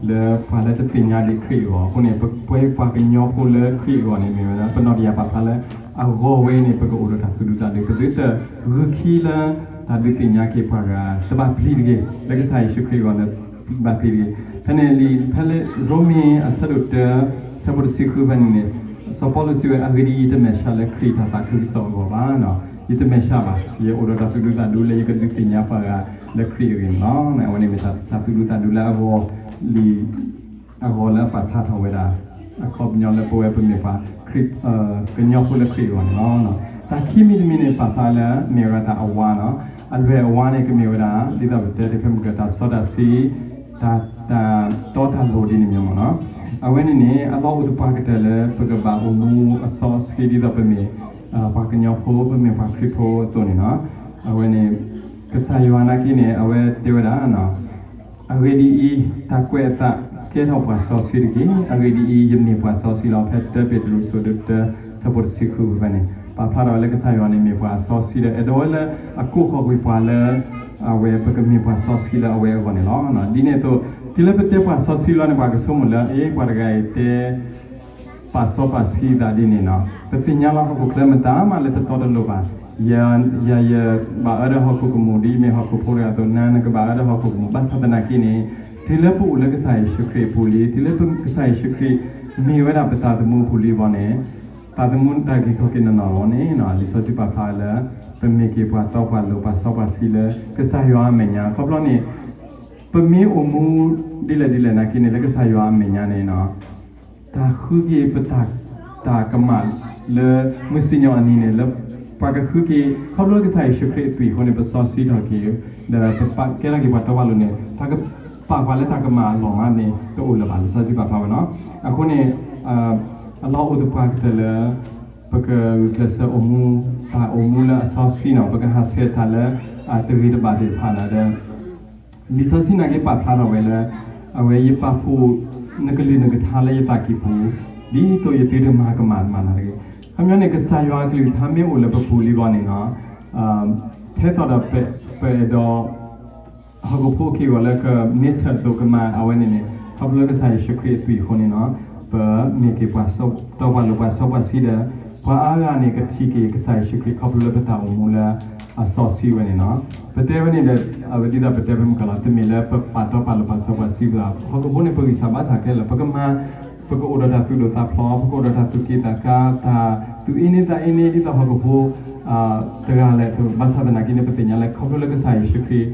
လၢပှၤလၢတသ့ၣ်ညါဒံးခရံာ်အဂီၢ် အဃိန့ၣ် ပဝဲပှၤကညီဖိလၢခရံာ်အဂီၢ်န့ၣ် မ့ၢ်ဝဲဒၣ် ပနီၢ်တယၢ်ပာ်ဖျါလၢ အဂီၢ်ဝဲန့ၣ် ပကအိၣ်ဒီးတၢ်သူၣ်ဒူသးဒူ ပသုတဂုာ်ခံလၢ တၢ်ဒုးသ့ၣ်ညါက့ၤပှၤဂၤ တဘၣ်ပျံၤတဂ့ၤ လၢကစၢ်ယ့ၣ်ၡူးခရံာ်အဂီၢ်န့ၣ် ဘၣ်ပျံၤတဂ့ၤ ဖဲန့ၣ်လံ ဖဲလၢရိမ့ၤအဆၢဒိၣ်တၢ ဆၢဖိတဆံဃုဖဲန့ၣ်န့ၣ် စီၤပီလူးစံးဝဲ အဂ့ၢ်ဒ်အံၤ ယတမဲာ်ဆှးလၢခရံာ်တၢ်သးခုကစီၣ်အဂီၢ်ဘၣ်နီၤ ယတမဲာ်ဆှးဘၣ် ယအိၣ်ဒီးတၢ်သူၣ်ဒူသးဒူလၢယကဒုးသ့ၣ်ညါပှၤဂၤလၢခရံာ်အဂ့ၢ်န့ၣ်လီၤ. အဝဲန့ၣ်မ့ၢ်တၢ်သူၣ်ဒူသးဒူလၢအဂီၢ်လံ အဂီၢ်လၢအပာ်ဖျါထီၣ်ဝဲဒၣ် အခီပညီလၢပဝဲပမ့ၢ်ပှၤ ကညီဖိလၢခရံာ်အဂီၢ်န့ၣ်လီၤ. တၢ်ခံမံၤတမံၤန့ၣ် ပာ်ဖျါလၢမ့ၢ်ဝဲဒၣ်တၢ်အဝါနီၤ အလွဲၢ်အဝါန့ၣ် ကမ့ၢ်ဝဲဒၣ် ဒ်သိးပတဲတဖဲမုၢ်ကတၢၢ် တၢ်စီတၢ်ဆှံ တၢ် တၢ်တီတၢ်လိၤဒ်န့ၣ်မ့ၢ်နီၤ အဝဲန့ၣ်န့ၣ် အလီၢ်အိၣ်သပှၢ်ကတၢၢ်လၢ ပကဘၣ်အိၣ်မူအစီအဆှံဒ်သိးပမ့ၢ် ပှၤကညီဖိ ပမ့ၢ်ပှၤခရံာ်ဖိအသိးန့ၣ်နီၤ အဝဲန့ၣ် ကစၢ်ယွၤနာ်က့န့ၣ် အဝဲတဲဝဲဒၣ် အဂ့ၢ်ဒ်အံၤ, တၢ်ကွဲးအသးကဲထီၣ်ပှၤစီဆှံတက့ၢ်. အဂ့ၢ်ဒ်အံၤ, ယမ့ၢ်ပှၤစီဆှံလီၤ. ဖဲတၢပ့းတရူး အဆၢဒိၣ်တၢ ဆၢဖိတဆံဃုဖဲန့ၣ် ပာ်ဖျါထီၣ်ဝဲလၢကစၢ်ယွၤန့ၣ်မ့ၢ်ပှၤစီဆှံဒီး အဲၣ်ဒိးဝဲလၢအကိးဃီၤကွံာ်ပှၤလၢ အဝဲပကမ့ၢ်ပှၤစီဆှံလၢအဝဲအဂီၢ်န့ၣ်လီၤ. ဒ်န့ၣ်အသိး တုၤလၢပတဲပှၤစီဆှံလီၤန့ၣ် ပှၤကဆိကမိၣ်လၢ အ့ ပှၤတဂၤအံၤတဲ ပာ်စီပာ်ဆှံသးဒ်န့ၣ်နီၤ. ပသ့ၣ်ညါလီၤဟီၣ်ခိၣ်ချၢမတၤမးလၢတတီတလိၤဘၣ်. ယၤ ယၤယဘၣ်အၢဒီးဟီၣ်ခိၣ်ကမူၣ် ဒ်မ့ၢ်ဟီၣ်ခိၣ်ဖိတဂၤအသိး နၤနကဘၣ်အၢဒီးဟီၣ်ခိၣ်ကမူၣ်. ဘၣ်ဆၣ်သနာ်က့န့ၣ် တုၤလၢပအိၣ်လၢကစၢ်ယ့ၣ်ၡူးခရံာ်အပူၤလံ, တုၤလၢကစၢ်ယ့ၣ်ၡူးခရံာ်မ့ၢ်ဝဲဒၣ်ပသးသမူအပူၤလံအဂီၢ်န့ၣ် သးသမူတၢ်ဂ့ၤကီၢ်က့ၤနီၢ်နီၢ်လီၤန့ၣ် လံာ်စီဆှံပာ်ဖျါလၢ ပမ့ၢ်က့ၤပှၤတီပှၤလိၤ ပှၤစီပှၤဆှံလၢကစၢ်ယွၤအမဲာ်ညါ. ခီဖျိန့ၣ် ပမ့ၢ်အိၣ်မူဒ်လဲၣ်ဒ်လဲၣ်နာ်က့န့ၣ် လၢကစၢ်ယွၤအမဲာ်ညါန့ၣ် တၢ်ဃုက့ၤပတၢ် တၢ်ကမၣ်လၢမုၢ်စံၣ်ညီၣ်အနံၤန့ၣ် လၢပှၤကဃုက့ၤ ခီဖျိလၢကစၢ်ယ့ၣ်ၡူးခရံာ်အသွံၣ်အဃိန့ၣ် ပစီဆှံထီၣ်က့ၤ ဒီးပကဲထီၣ်က့ၤပှၤတီပှၤလိၤန့ၣ် တၢ်ကပာ်ပှၤလၢတၢ်ကမၣ်အလီၢ်မးန့ၣ် တအိၣ်လၢၤဘၣ် လံာ်စီဆှံပာ်ဖျါဝဲနီၤ. အဃိန့ၣ် အလီၢ်အိၣ်သပှၢ်ကတၢၢ်လၢ ပကဂုာ်ကျဲးစၢးအိၣ်မူ တၢ်အိၣ်မူလၢအစီဆှံနီၤ ပကဟးဆှဲးတၢ်လၢ တဂ့ၤတဘၣ်သ့ၣ်တဖၣ်န့ၣ်ဒီး လံာ်စီဆှံနာ်က့ပာ်ဖျါထီၣ်ဝဲလၢ အဝဲယပာ်ဖှိၣ်နကလုၢ်နကထါလၢယသးကံၢ်ပူၤ ဒ်သိးယသုတမၤကမၣ်မးနၤတဂ့ၤ. ခီပညီန့ၣ် ကစၢ်ယွၤအကလုၢ်ကထါမ့ၢ်အိၣ်လၢပပူၤလံအဂီၢ်န့ၣ်နီၤ ထဲသိးဒီးပအဲၣ်ဒိး ဟီၣ်ခိၣ်ဖိအက့ၢ်အဂီၤလၢကမ့ၢ်ဆၢၣ်ဒိၣ်ကမၣ်အဝဲန့ၣ်န့ၣ် ခီဖျိလၢကစၢ်ယ့ၣ်ၡူးခရံာ်အသွံၣ်အဃိန့ၣ်နီၤ ပမ့ၢ်က့ၤပှၤတီပှၤလိၤပှၤစီပှၤဆှံဒီး ပှၤအါဂၤန့ၣ်ကထံၣ်က့ၤကစၢ်ယ့ၣ်ၡူးခရံာ်ခီဖျိလၢပတၢ်အိၣ်မူလၢအစီဆှံဝဲန့ၣ်နီၤ. ပတဲဝဲန့ၣ်ဒီး အဝဲဒ်သိးပတဲဖဲမုၢ်ကလီၤ တမ့ၢ်လၢပပာ်တီပာ်လိၤပှၤစီပှၤဆှံဘၣ် ဟီၣ်ခိၣ်ဖိန့ၣ် ပဂံၢ်စၢ်ဘါစၢ်ခဲလၢာ် ပကမၤ ပကအိၣ်ဒီးတၢ်သူၣ်ဒိၣ်သးဖျိး ပကအိၣ်ဒီးတၢ်သူၣ်က့ၣ်သးကါ တၢ်သူၣ်အ့န့သးအ့န့ ဒ်သိးဟီၣ်ခိၣ်ဖိ တဂၤလဲၣ်အသိး ဘၣ်ဆၣ်သနာ်က့န့ၣ် ပသ့ၣ်ညါလၢခီဖျိလၢကစၢ်ယ့ၣ်ၡူးခရံာ်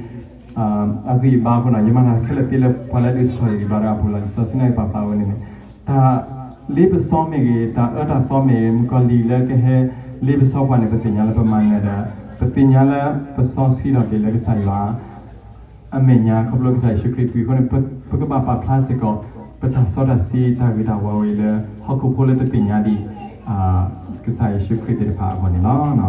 အဂံၢ်အဘါအဃိနီၤ ယမၤတၢ်ခဲလၢာ်သ့လၢပှၤလၢဒုးဆှီယဂံၢ်ဘါဒီးအပူၤလီၤ. လံာ်စီဆှံန့ၣ်ပာ်ဖျါဝဲန့ၣ်န့ၣ် တၢ်လ့ပစီမ့ၢ်ဂ့ၤ တၢ်အၢတၢ်သီမ့ၢ်ဂ့ၤ မုၣ်ကီၤလံၤလၢကဟဲလ့ပစီပှၤန့ၣ် ပသ့ၣ်ညါလၢပမၤနၢၤဒီး ပသ့ၣ်ညါလၢပစီဆှံထီၣ်က့ၤလၢကစၢ်ယွၤ အမဲာ်ညါ ခီဖျိကစၢ်ယ့ၣ်ၡူးခရံာ်အသွံၣ်အဃိန့ၣ် ပကဘၣ်ပာ်ဖျါစ့ၢ်ကီး ပတၢ်စီတၢ်ဆှံတၢ်ဂ့ၤတၢ်ဝါဝဲအံၤလၢ ဟီၣ်ခိၣ်ဖိလၢတသ့ၣ်ညါဒံး ကစၢ်ယ့ၣ်ၡူးခရံာ်သ့ၣ်တဖၣ်အဂီၢ်န့ၣ်လီၤ.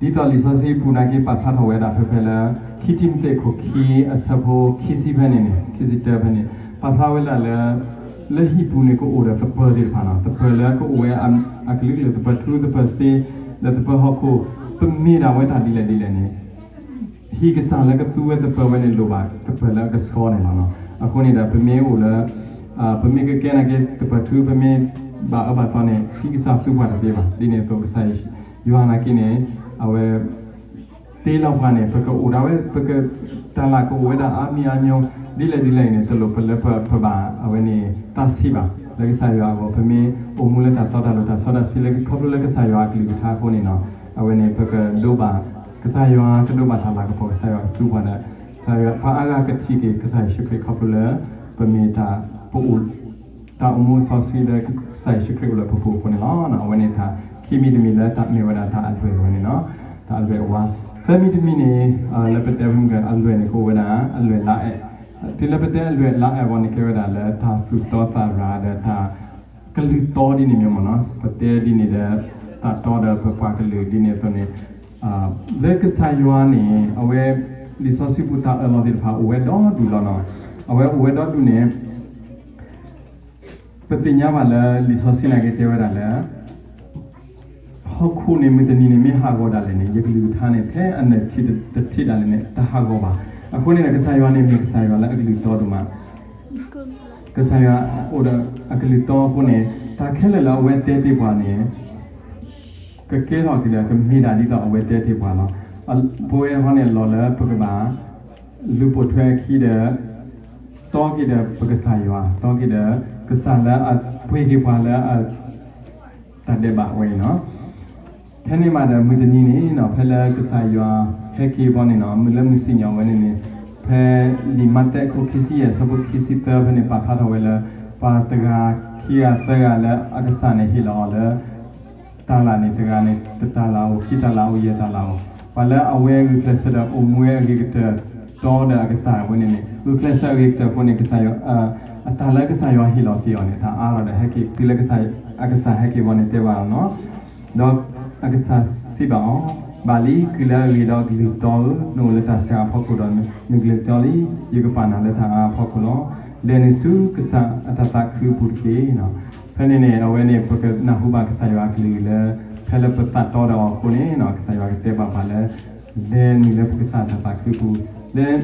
ဒ်သိးလံာ်စီဆှံပူၤနာ်က့ပာ်ဖျါထီၣ်ဝဲဒၣ်ဖဲဖဲလၢ ခံတံၤမသ့းခိၣ်ခံအဆၢဖိခံဆံဖဲန့ၣ်န့ၣ် ခံဆံတၢဖဲန့ၣ် ပာ်ဖျါဝဲဒၣ်လၢ လၢဟံၣ်ပူၤန့ၣ်ကအိၣ်ဒီးသပၢၤသ့ၣ်တဖၣ်နီၤ သပၢၤလၢကအိၣ်ဝဲအကလုာ်ကလုာ် သပၢၤထူသပၢၤစ့ ဒီးသပၢၤဟီၣ်ခိၣ် ပမ့ၢ်ဒၣ်ဝဲတၢ်ဒ်လဲၣ်ဒ်လဲၣ်န့ၣ် ဟံၣ်ကစၢ်လၢကသူဝဲသပၢၤဝဲန့ၣ်လိၣ်ဘၣ်သပၢၤလၢအကဆှီန့ၣ်လီၤ. အဃိန့ၣ်ဒီး ပမ့ၢ်အိၣ်လၢ ပမ့ၢ်ကကဲနာ်က့သပၢၤထူ ပမ့ၢ်ဘၣ်အၢဘၣ်သီန့ၣ် ဟံၣ်ကစၢ်သူပှၤတသ့ဘၣ်. ဒ်န့ၣ်အသိးကစၢ်ယွၤနာ်က့န့ၣ် အဝဲ တ့လီၤပှၤန့ၣ် ပကအိၣ်ဒၣ်ဝဲ ပက တၢ်လၢကအိၣ်ဝဲဒၣ်အါမံၤအါမျိၤ ဒ်လဲၣ်ဒ်လဲၣ်အံၤန့ၣ် တလိၣ်ပလၢပဘၣ်အဝဲန့ၣ် တၢ်ဆံးဘၣ်. လၢကစၢ်ယွၤအဂီၢ် ပမ့ၢ်အိၣ်မူလၢတၢ်တီတၢ်လိၤတၢ်စီတၢ်ဆှံလၢခီဖျိလၢကစၢ်ယွၤအကလုၢ်ကထါအဃိန့ၣ်နီၤ အဝဲန့ၣ် ပကဒိးဘၣ် ကစၢ်ယွၤကဒိးဘၣ်တၢ်လၤကပီၤ ကစၢ်ယွၤကသူပှၤဒီး ကစၢ်ယွၤပှၤအါဂၤကထံၣ်က့ၤကစၢ်ယ့ၣ်ၡူးခရံာ်ခီဖျိလၢ ပမ့ၢ်တၢ် ပအိၣ် တၢ်အိၣ်မူစီဆှံလၢကစၢ်ယ့ၣ်ၡူးခရံာ်အိၣ်လၢပပူၤအဃိန့ၣ်လီၤ. အဝဲန့ၣ်တၢ်ခံမံၤတမံၤလၢတၢ်မ့ၢ်ဝဲဒၣ်တၢ်အလွဲၢ်ဝဲန့ၣ်နီၤ တၢ်အလွဲၢ်အဝါ သၢမံၤတမံၤန့ၣ် လၢပတဲဖဲမုၢ်က အလွဲၢ်န့ၣ် ကအိၣ်ဝဲဒၣ် အလွဲၢ်လါအဲး, တုၤလၢပတဲအလွဲၢ်လါအဲးအဂီၢ်န့ၣ် ကဲဝဲဒၣ်လၢတၢ်သူၣ်တီသးရၤဒီးတၢ် ကလုၢ်တီဒ်န့ၣ်မ့ၢ်မ့ၢ်နီၤ, ပတဲဒ်န့ၣ်ဒီး တၢ်တီဒီးပပှၤကလုာ်ဒ်န့ၣ်အသိးန့ၣ် လၢကစၢ်ယွၤန့ၣ် အဝဲ လံာ်စီဆှံပူၤတၢ်အၢၣ်လီၤသ့ၣ်တဖၣ်အိၣ်ဝဲဒီဒူၣ်လီၤနီၤ. အဝဲအိၣ်ဝဲဒီဒူၣ်န့ၣ် ပသ့ၣ်ညါဘၣ်လၢလံာ်စီဆှံနာ်က့တဲဝဲဒၣ်လၢ ဟီၣ်ခိၣ်န့ၣ်မုၢ်တနံၤန့ၣ်မ့ၢ်ဟးဂီၤဒၣ်လဲာ်န့ၣ် ယကလုၢ်ကထါန့ၣ် ထဲအနၢၣ်ထံၣ်တထံၣ်ဒၣ်လဲာ်န့ၣ် တဟးဂီၤဘၣ်. အဃိန့ၣ်ဒီး ကစၢ်ယွၤန့ၣ်မ့ၢ်ကစၢ်ယွၤလၢအကလုၢ်တီဒိၣ်မး, ကစၢ်ယွၤအိၣ်ဒီးအကလုၢ်တီအဃိန့ၣ် တၢ်ခဲလၢာ်လၢအဝဲတဲတ့ၢ်ပှၤန့ၣ် ကကဲထီၣ်က့ၤဒီးကမ့ၢ်ဒၣ်ဒ်သိးအဝဲတဲတ့ၢ်ပှၤလီၤ. ပဝဲဟီန့ၣ်လီၤလၢပကဘၣ် လူၤပိာ်ထွဲအခံဒီး တီက့ၤဒီးပကစၢ်ယွၤ, တီက့ၤဒီးကစၢ်လၢအပှ့ၤက့ၤပှၤလၢ တၢ်ဒဲးဘးဝဲအံၤနီၤ. ထဲန့ၣ်မးဒီးမုၢ်တနံၤန့ၣ်နီၤ ဖဲလၢကစၢ်ယွၤဟဲက့ၤဘီန့ၣ်နီၤ မုၢ်လၢမုၢ်စံၣ်ညီၣ်ဝဲန့ၣ်န့ၣ် ဖဲလံာ်မးသဲအခိၣ်ခံဆံယဲၢ် အဆၢဖိခံဆံသၢဖဲန့ၣ် ပာ်ဖျါထီၣ်ဝဲလၢ ပှၤတဂၤခံဂၤသၢဂၤလၢအကစၢ်န့ၣ်ဟ့ၣ်လီၤအီၤလၢ တၢ်လၢ်န့ၣ် တဂၤန့ၣ် တတၢ်လၢ်အိၣ် ခံတၢ်လၢ်အိၣ် ယဲၢ်တၢ်လၢ်အိၣ်, ပှၤလၢအဝဲဂုာ်ကျဲးစၢးဒီးအိၣ်မူဝဲအဂ့ၤကတၢၢ် တီဒီးအကစၢ်ဝဲန့ၣ်န့ၣ် ဂုာ်ကျဲးစၢးအဂ့ၤကတၢၢ်အဃိန့ၣ် ကစၢ်ယွၤ အတၢ်လၢကစၢ်ယွၤဟ့ၣ်လီၤက့ၤအီၤန့ၣ် တၢ်အါထီၣ်ဒီးဟဲက့ၤ တုၤလၢအကစၢ်ဟဲက့ၤဘီန့ၣ်တဲဘၣ်အီၤနီၤ. ဒီးအကစၢ်စံးဘၣ်အီၤ, ဘၣ်လံ ကုၢ်လၢအဂ့ၤဒီးကလုၢ်တီဧၢ, နအိၣ်လၢတၢ်စှၤအဖီခိၣ်ဒီး နကလုၢ်တီလံ, ယကပာ်နၤလၢတၢ်အါအဖီခိၣ်လီၤ. လဲၤနုာ်ဆူကစၢ်အတၢ်သးခုအပူၤတက့ၢ်. ဖဲန့ၣ်န့ၣ် အဝဲန့ၣ် ပကနၢ်ဟူဘၣ်ကစၢ်ယွၤအကလုၢ်လၢ ဖဲလၢပသးတီဒီးအီၤအဃိန့ၣ် ကစၢ်ယွၤကတဲဘၣ်ပှၤလၢ လဲၤနုာ်လၢပကစၢ်အတၢ်သးခုအပူၤ လၢ လံာ်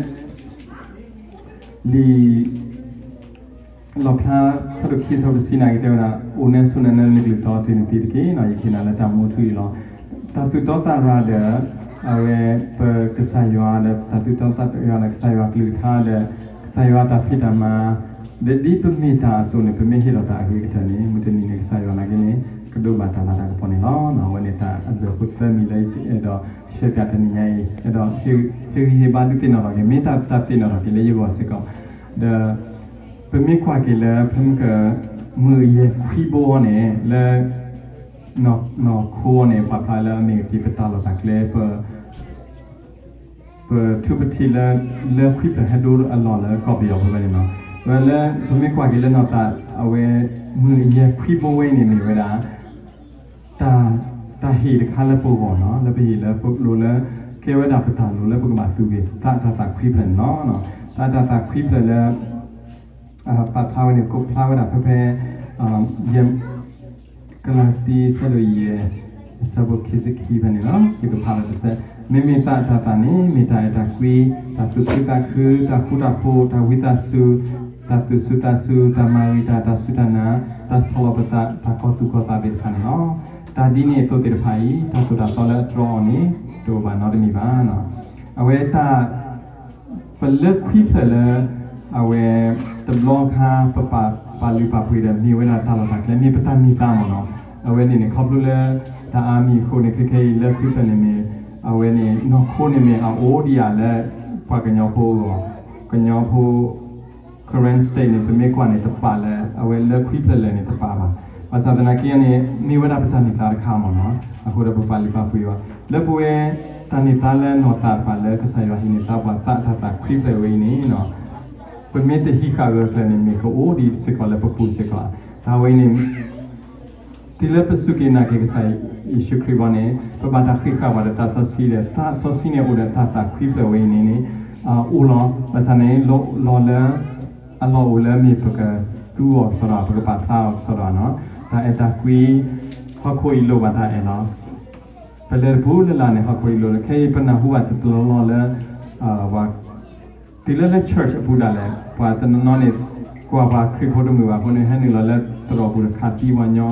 လီၣ်ဖျါ ဆၢဒိၣ်ခံ ဆၢဖိတဆံနာ်က့တဲဝဲဒၣ်, အိၣ်နဲဆိးနဲလၢနကလုၢ်တီတုၤနသံတက့ၢ်, ယဟ့ၣ်နၤလၢတၢ်မူထူအံၤလီၤ. တၢ်သူၣ်တီသးရၤဒီး အဝဲ ပကစၢ်ယွၤဒီး တၢ်သူၣ်တီသးရၤဒီး ကစၢ်ယွၤကလုၢ်ကထါဒီး ကစၢ်ယွၤတၢ်ဖံးတၢ်မၤ ဒီးဒ်ပမ့ၢ်တၢ်အသိးန့ၣ် ပမ့ၢ်ဟ့ၣ်လီၤတၢ်အဂ့ၤကတၢၢ်န့ၣ် မုၢ်တနံၤန့ၣ် ကစၢ်ယွၤနာ်က့န့ၣ် ကဒိးဘၣ်တၢ်လၤတၢ်ကပီၤန့ၣ်လီၤ. အဝဲန့ၣ်တၢ်အဘျုးအဖှိၣ်သၢမံၤလၢယအဲၣ်ဒိး share ပၠးတနံၤညါအံၤ အဲၣ်ဒိး ဟ့ၣ်ဂံၢ်ဟ့ၣ်ဘါဒုးသ့ၣ်နီၣ်ထီၣ်က့ၤ မ့ၢ်တၢ်တၢ်သ့ၣ်နီၣ်ထီၣ်က့ၤလၢယဂီၢ်စ့ၢ်ကီး ဒီး ပမ့ၢ်ကွၢ်က့ၤလၢ ဖဲမုၢ်က မုၢ်အယဲၢ်ခွံဘိန့ၣ် လၢ နီၢ်ခိန့ၣ် ပာ်ဖျါလၢအမ့ၢ်က့ၤပတၢ်လီၢ်တၢ်ကျဲ ပ ပထူပထံးလၢ လၢခွံဖျၢၣ်ဟဲဒိအလီၢ်လၢကီၢ်ပယီၤဖိဖဲန့ၣ်လီၤ. ဝဲလၢ ပမ့ၢ်ကွၢ်က့ၤလၢနီၢ်သး အဝဲ မုၢ်အယဲၢ်ခွံဘိဝဲအံၤန့ၣ် မ့ၢ်ဝဲဒၣ် တၢ် တၢ်ဟ့ၣ်တခါလၢပဂီၢ်နီၤ လၢပဟ့ၣ်လၢပလိၤလၢ ကဲဝဲဒၣ်ပတၢ်လိၤလၢပကဘၣ်သူက့ၤ သးတၢ်သးခွံဖျၢၣ်န့ၣ်လီၤ. တၢ်တၢ်သးခွံဖျၢၣ်လၢ ပာ်ဖျါဝဲန့ၣ် ကိးဖျါဝဲဒၣ်ဖဲဖဲ ယဲၢ် ကလၤတံ ဆၢဒိၣ်ယဲၢ် အဆၢဖိခံဆံခံဖဲန့ၣ်လီၤ. ယကဖးလီၤတစဲး, မ့မ့ၢ်သးအတၢ်သးန့ၣ် မ့ၢ်တၢ်အဲၣ်တၢ်ကွံ, တၢ်သူၣ်ခုသးခု, တၢ်ဃူတၢ်ဖိး, တၢ်ဝံသးစူၤ, တၢ်သူၣ်စူၤသးစူၤ, တၢ်မၤဂ့ၤတၢ်, တၢ်စူၢ်တၢ်နာ်, တၢ်ဆီၣ်လီၤပသး, တၢ်ကီၢ်သူၣ်ကီၢ်သးသ့ၣ်တဖၣ်န့ၣ်လီၤ. တၢ်ဒ်န့ၣ်အသိးသ့ၣ်တဖၣ်အံၤ တၢ်သိၣ်တၢ်သီလၢအတြီအီၤန့ၣ် တအိၣ်ဘၣ်နီတမံၤဘၣ်. အဝဲတၢ် ပလၢခွံဖျၢၣ်လၢ အဝဲ တဘျီခါ ပပာ်ပာ်လုၢ်ပာ်ပှ့ၤဒီး မ့ၢ်ဝဲဒၣ်တၢ်လီၢ်တၢ်ကျဲ မ့ၢ်ပတၢ်န့ၢ်သါမ့ၢ်နီၤ. အဝဲန့ၣ်န့ၣ် ခီဖျိလၢ တၢ်အါမံၤအဃိန့ၣ် ခဲခဲအံၤလၢခွံဖျၢၣ်န့ၣ်မ့ၢ် အဝဲန့ၣ် နီၢ်ခိန့ၣ်မ့ၢ်အအိၣ်ဒံးဧါလၢ ပှၤကညီဖိအဂီၢ် ကညီဖိ Karen State န့ၣ် ပမ့ၢ်ကွၢ်န့ၣ်တပာ်လၢ အဝဲလၢခွံဖျၢၣ်လၢာ်န့ၣ်တပာ်ဘၣ်. ဘၣ်ဆၣ်သနာ်က့န့ၣ် မ့ၢ်ဝဲဒၣ်ပတၢ်န့ၢ်သါတခါမ့ၢ်နီၤ. အဃိဒီးပပာ်လုၢ်ပာ်ပှ့ၤအီၤ လၢပဝဲ တၢ်န့ၢ်သါလၢနီၢ်သးတဖၣ်လၢကစၢ်ယွၤဟ့ၣ်န့ၢ်သါပှၤသးတၢ်သးခွံဖျၢၣ်ဝဲအံၤန့ၣ် ပမ့ၢ်တဟံးဃာ်ဂၢၢ်ကျၢၤန့ၣ် မ့ၢ်ကအိၣ်ဒံးစ့ၢ်ကီးလၢပပူၤစ့ၢ်ကီး. တၢ်ဝဲအံၤန့ၣ် တုၤလၢပစူၢ်က့ၤနာ်က့ၤကစၢ်ယ့ၣ်ၡူးခရံာ်ဘီန့ၣ် ပဘၣ်တၢ်ဃ့ဃာ်ပှၤဒီးသးစီဆှံဒီး သးစီဆှံန့ၣ်အိၣ်ဒီးတၢ်သးခွံဖျၢၣ်ဝဲအံၤန့ၣ်န့ၣ် အိၣ်လီၤ. ဘၣ်ဆၣ်န့ၣ် လီၤလၢ အလီၢ်အိၣ်လၢမ့ၢ်ပကသူအီၤကစီဒီ ပကပာ်ဖျါအီၤကစီဒီနီၤ. တၢ်အဲၣ်တၢ်ကွံ ဟီၣ်ခိၣ်အံၤလိၣ်ဘၣ်တၢ်အဲၣ်လီၤ. ပလဲၤတပူၤလၢ်လၢ်န့ၣ် ဟီၣ်ခိၣ်အံၤလိၣ်လၢ ခဲအံၤပနၢ်ဟူဘၣ်တပလီလီလၢ ပှၤ တုၤလၢလၢ church အပူၤဒၣ်လဲာ် ပှၤတနီၤနီၤန့ၣ် ကွၢ်ပှၤခရံာ်ဖိတမုာ်ဘၣ်အဃိန့ၣ် ဟဲနုာ်လီၤလၢသရိာ်ပူၤဒီးခးသံပှၤညီ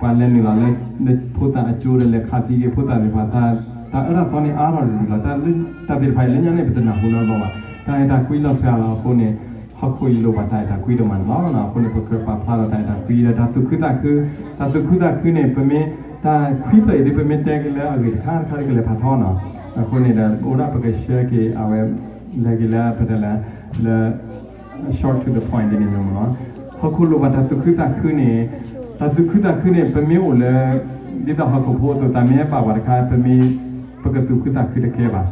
ပှၤလဲၤနုာ်လီၤလၢ ဖိသၣ်အကၠိဒီးလဲၤခးသံက့ၤဖိသၣ်သ့ၣ်တဖၣ် တၢ်အၢတၢ်သီန့ၣ်အါထီၣ်တဒုလီၤ. တၢ်သ့ၣ်တဖၣ်အံၤလၢညါန့ၣ် ပတနၢ်ဟူနီတဘျီဘၣ်. တၢ်အဲၣ်တၢ်ကွံလီၤစှၤလီၤအဃိန့ၣ် ဟီၣ်ခိၣ်အံၤလိၣ်ဘၣ်တၢ်အဲၣ်တၢ်ကွံဒိၣ်မးန့ၣ်လီၤ. အဃိန့ၣ် ပကြၢးပာ်ဖျါဒီးတၢ်အဲၣ်တၢ်ကွံဒီးတၢ်သူၣ်ခုသးခု, တၢ်သူၣ်ခုသးခုန့ၣ် ပမ့ၢ် တၢ်ခွံဖျၢၣ်အံၤဒ်ပမ့ၢ်တဲက့ၤလၢအဂ့ၢ်တခါတခါဒ်ကလဲၤဖးထီနီၤ. အဃိန့ၣ်ဒီး အိၣ်ဒၣ်ပက share က့ၤအဝဲ လဲၤက့ၤလၢပတဲလၢ လၢ short to the point ဒ်န့ၣ်မ့ၢ်မ့ၢ်နီၤ. ဟီၣ်ခိၣ်လိၣ်ဘၣ်တၢ်သူၣ်ခုသးခုန့ၣ် တၢ်သူၣ်ခုသးခုန့ၣ် ပမ့ၢ်အိၣ်လၢ ဒ်သိးဟီၣ်ခိၣ်ဖိအသိး တၢ်မ့ၢ်ဟဲဘၣ်ပှၤတခါ ပမ့ၢ် ပကသူၣ်ခုသးခုတကဲဘၣ်.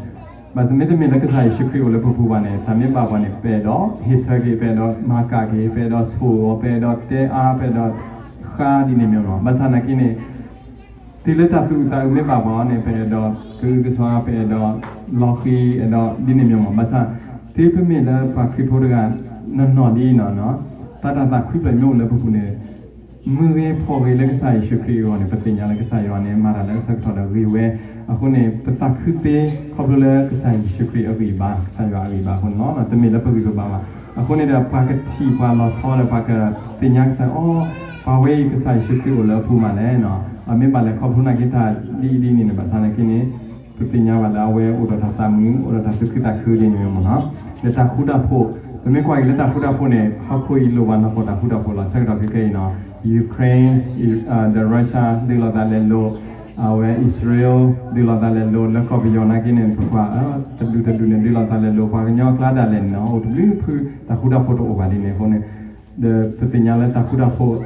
ဘၣ်မ့တမ့ၢ်လၢကစၢ်ယ့ၣ်ၡူးခရံာ်အိၣ်လၢပပူၤဘၣ်န့ၣ် တၢ်မ့ၢ်ဘၣ်ပှၤန့ၣ် ပအဲၣ်ဒိးဟ့ၣ်ဆၢက့ၤ, ပအဲၣ်ဒိးမၤကၣ်က့ၤ, ပအဲၣ်ဒိးဆိၣ်ဂီၤ, ပအဲၣ်ဒိးတဲအါ, ပအဲၣ်ဒိးဃါဒ်န့ၣ်မ့ၢ်လီၤ. ဘၣ်ဆၣ်နာ်က့န့ၣ် တုၤလၢတၢ်သူၣ်အုးသးအုးမ့ၢ်ဘၣ်ပှၤအီၤန့ၣ် ပအဲၣ်ဒိးကအုကစွါ, ပအဲၣ်ဒိးလီၤဃံၤ, အဲၣ်ဒိးဒ်န့ၣ်မ့ၢ်လီၤ. ဘၣ်ဆၣ် တုၤပမ့ၢ်လၢပှၤခရံာ်ဖိတဂၤ နီၢ်နီၢ်ဒ်အံၤနီၤ, တၢ်တၢ်သးခုဖျၢၣ်မ့ၢ်အိၣ်လၢပပူၤန့ၣ် မုၢ်ဂ့ၤဖီၣ်ဂ့ၤလၢကစၢ်ယ့ၣ်ၡူးခရံာ်အဂီၢ်န့ၣ် ပသ့ၣ်ညါလၢကစၢ်ယွၤန့ၣ် မၤတၢ်လၢအဆၢကတီၢ်ဒီးဂ့ၤဝဲ. အဃိန့ၣ် ပသးခုသ့ခီဖျိလၢကစၢ်ယ့ၣ်ၡူးခရံာ်အဂံၢ်ဘါ, ကစၢ်ယွၤအဂံၢ်ဘါအဃိန့ၣ်လီၤ. တမ့ၢ်လၢပဂံၢ်ပဘါဘၣ်. အဃိန့ၣ်ဒီး ပှၤကထံၣ်ပှၤလီၤဆီဒီး ပှၤကသ့ၣ်ညါကစၢ်, အိ, ပှၤဝဲအံၤ ကစၢ်ယ့ၣ်ၡူးခရံာ်အိၣ်လၢအပူၤမးလဲၣ်နီၤ. အမ့ၢ်ဘၣ်လဲၤခီဖျိနာ်က့တၢ်ဒ်အံၤဒ်န့ၣ်န့ၣ် ဘၣ်ဆၣ်နာ်က့န့ၣ် ပသ့ၣ်ညါဘၣ်လၢအဝဲအိၣ်ဒီးတၢ်သးမုာ်, အိၣ်ဒီးတၢ်သူၣ်ခုသးခုဒ်န့ၣ်မ့ၢ်လီၤ. ဒီးတၢ်ဃူတၢ်ဖိး, ပမ့ၢ်ကွၢ်က့ၤလၢတၢ်ဃူတၢ်ဖိးန့ၣ် ဟီၣ်ခိၣ်အံၤလိၣ်ဘၣ်နီၢ်ကီၢ်တၢ်ဃူတၢ်ဖိးလီၤ. ဆၢကတီၢ်ခဲကနံၣ်အံၤနီၤ Ukraine ဒီး Russia ဒုးလိာ်သးလဲၤလိာ်, အဝဲ Israel ဒုးလိာ်သးလဲၤလိာ်, လၢကီၢ်ပယီၤနာ်က့န့ၣ် ပကွၢ် တဒူၣ်တဒူၣ်န့ၣ် ဒုးလိာ်သးလဲၤလိာ်, ပှၤကညီအကျါဒၣ်လဲာ်န့ၣ်နီၤ အိၣ်တဘျုးဖု တၢ်ဃူတၢ်ဖိးတအိၣ်ဘၣ်ဒ်န့ၣ်အဃိန့ၣ် ဒီးပသ့ၣ်ညါလၢတၢ်ဃူတၢ်ဖိး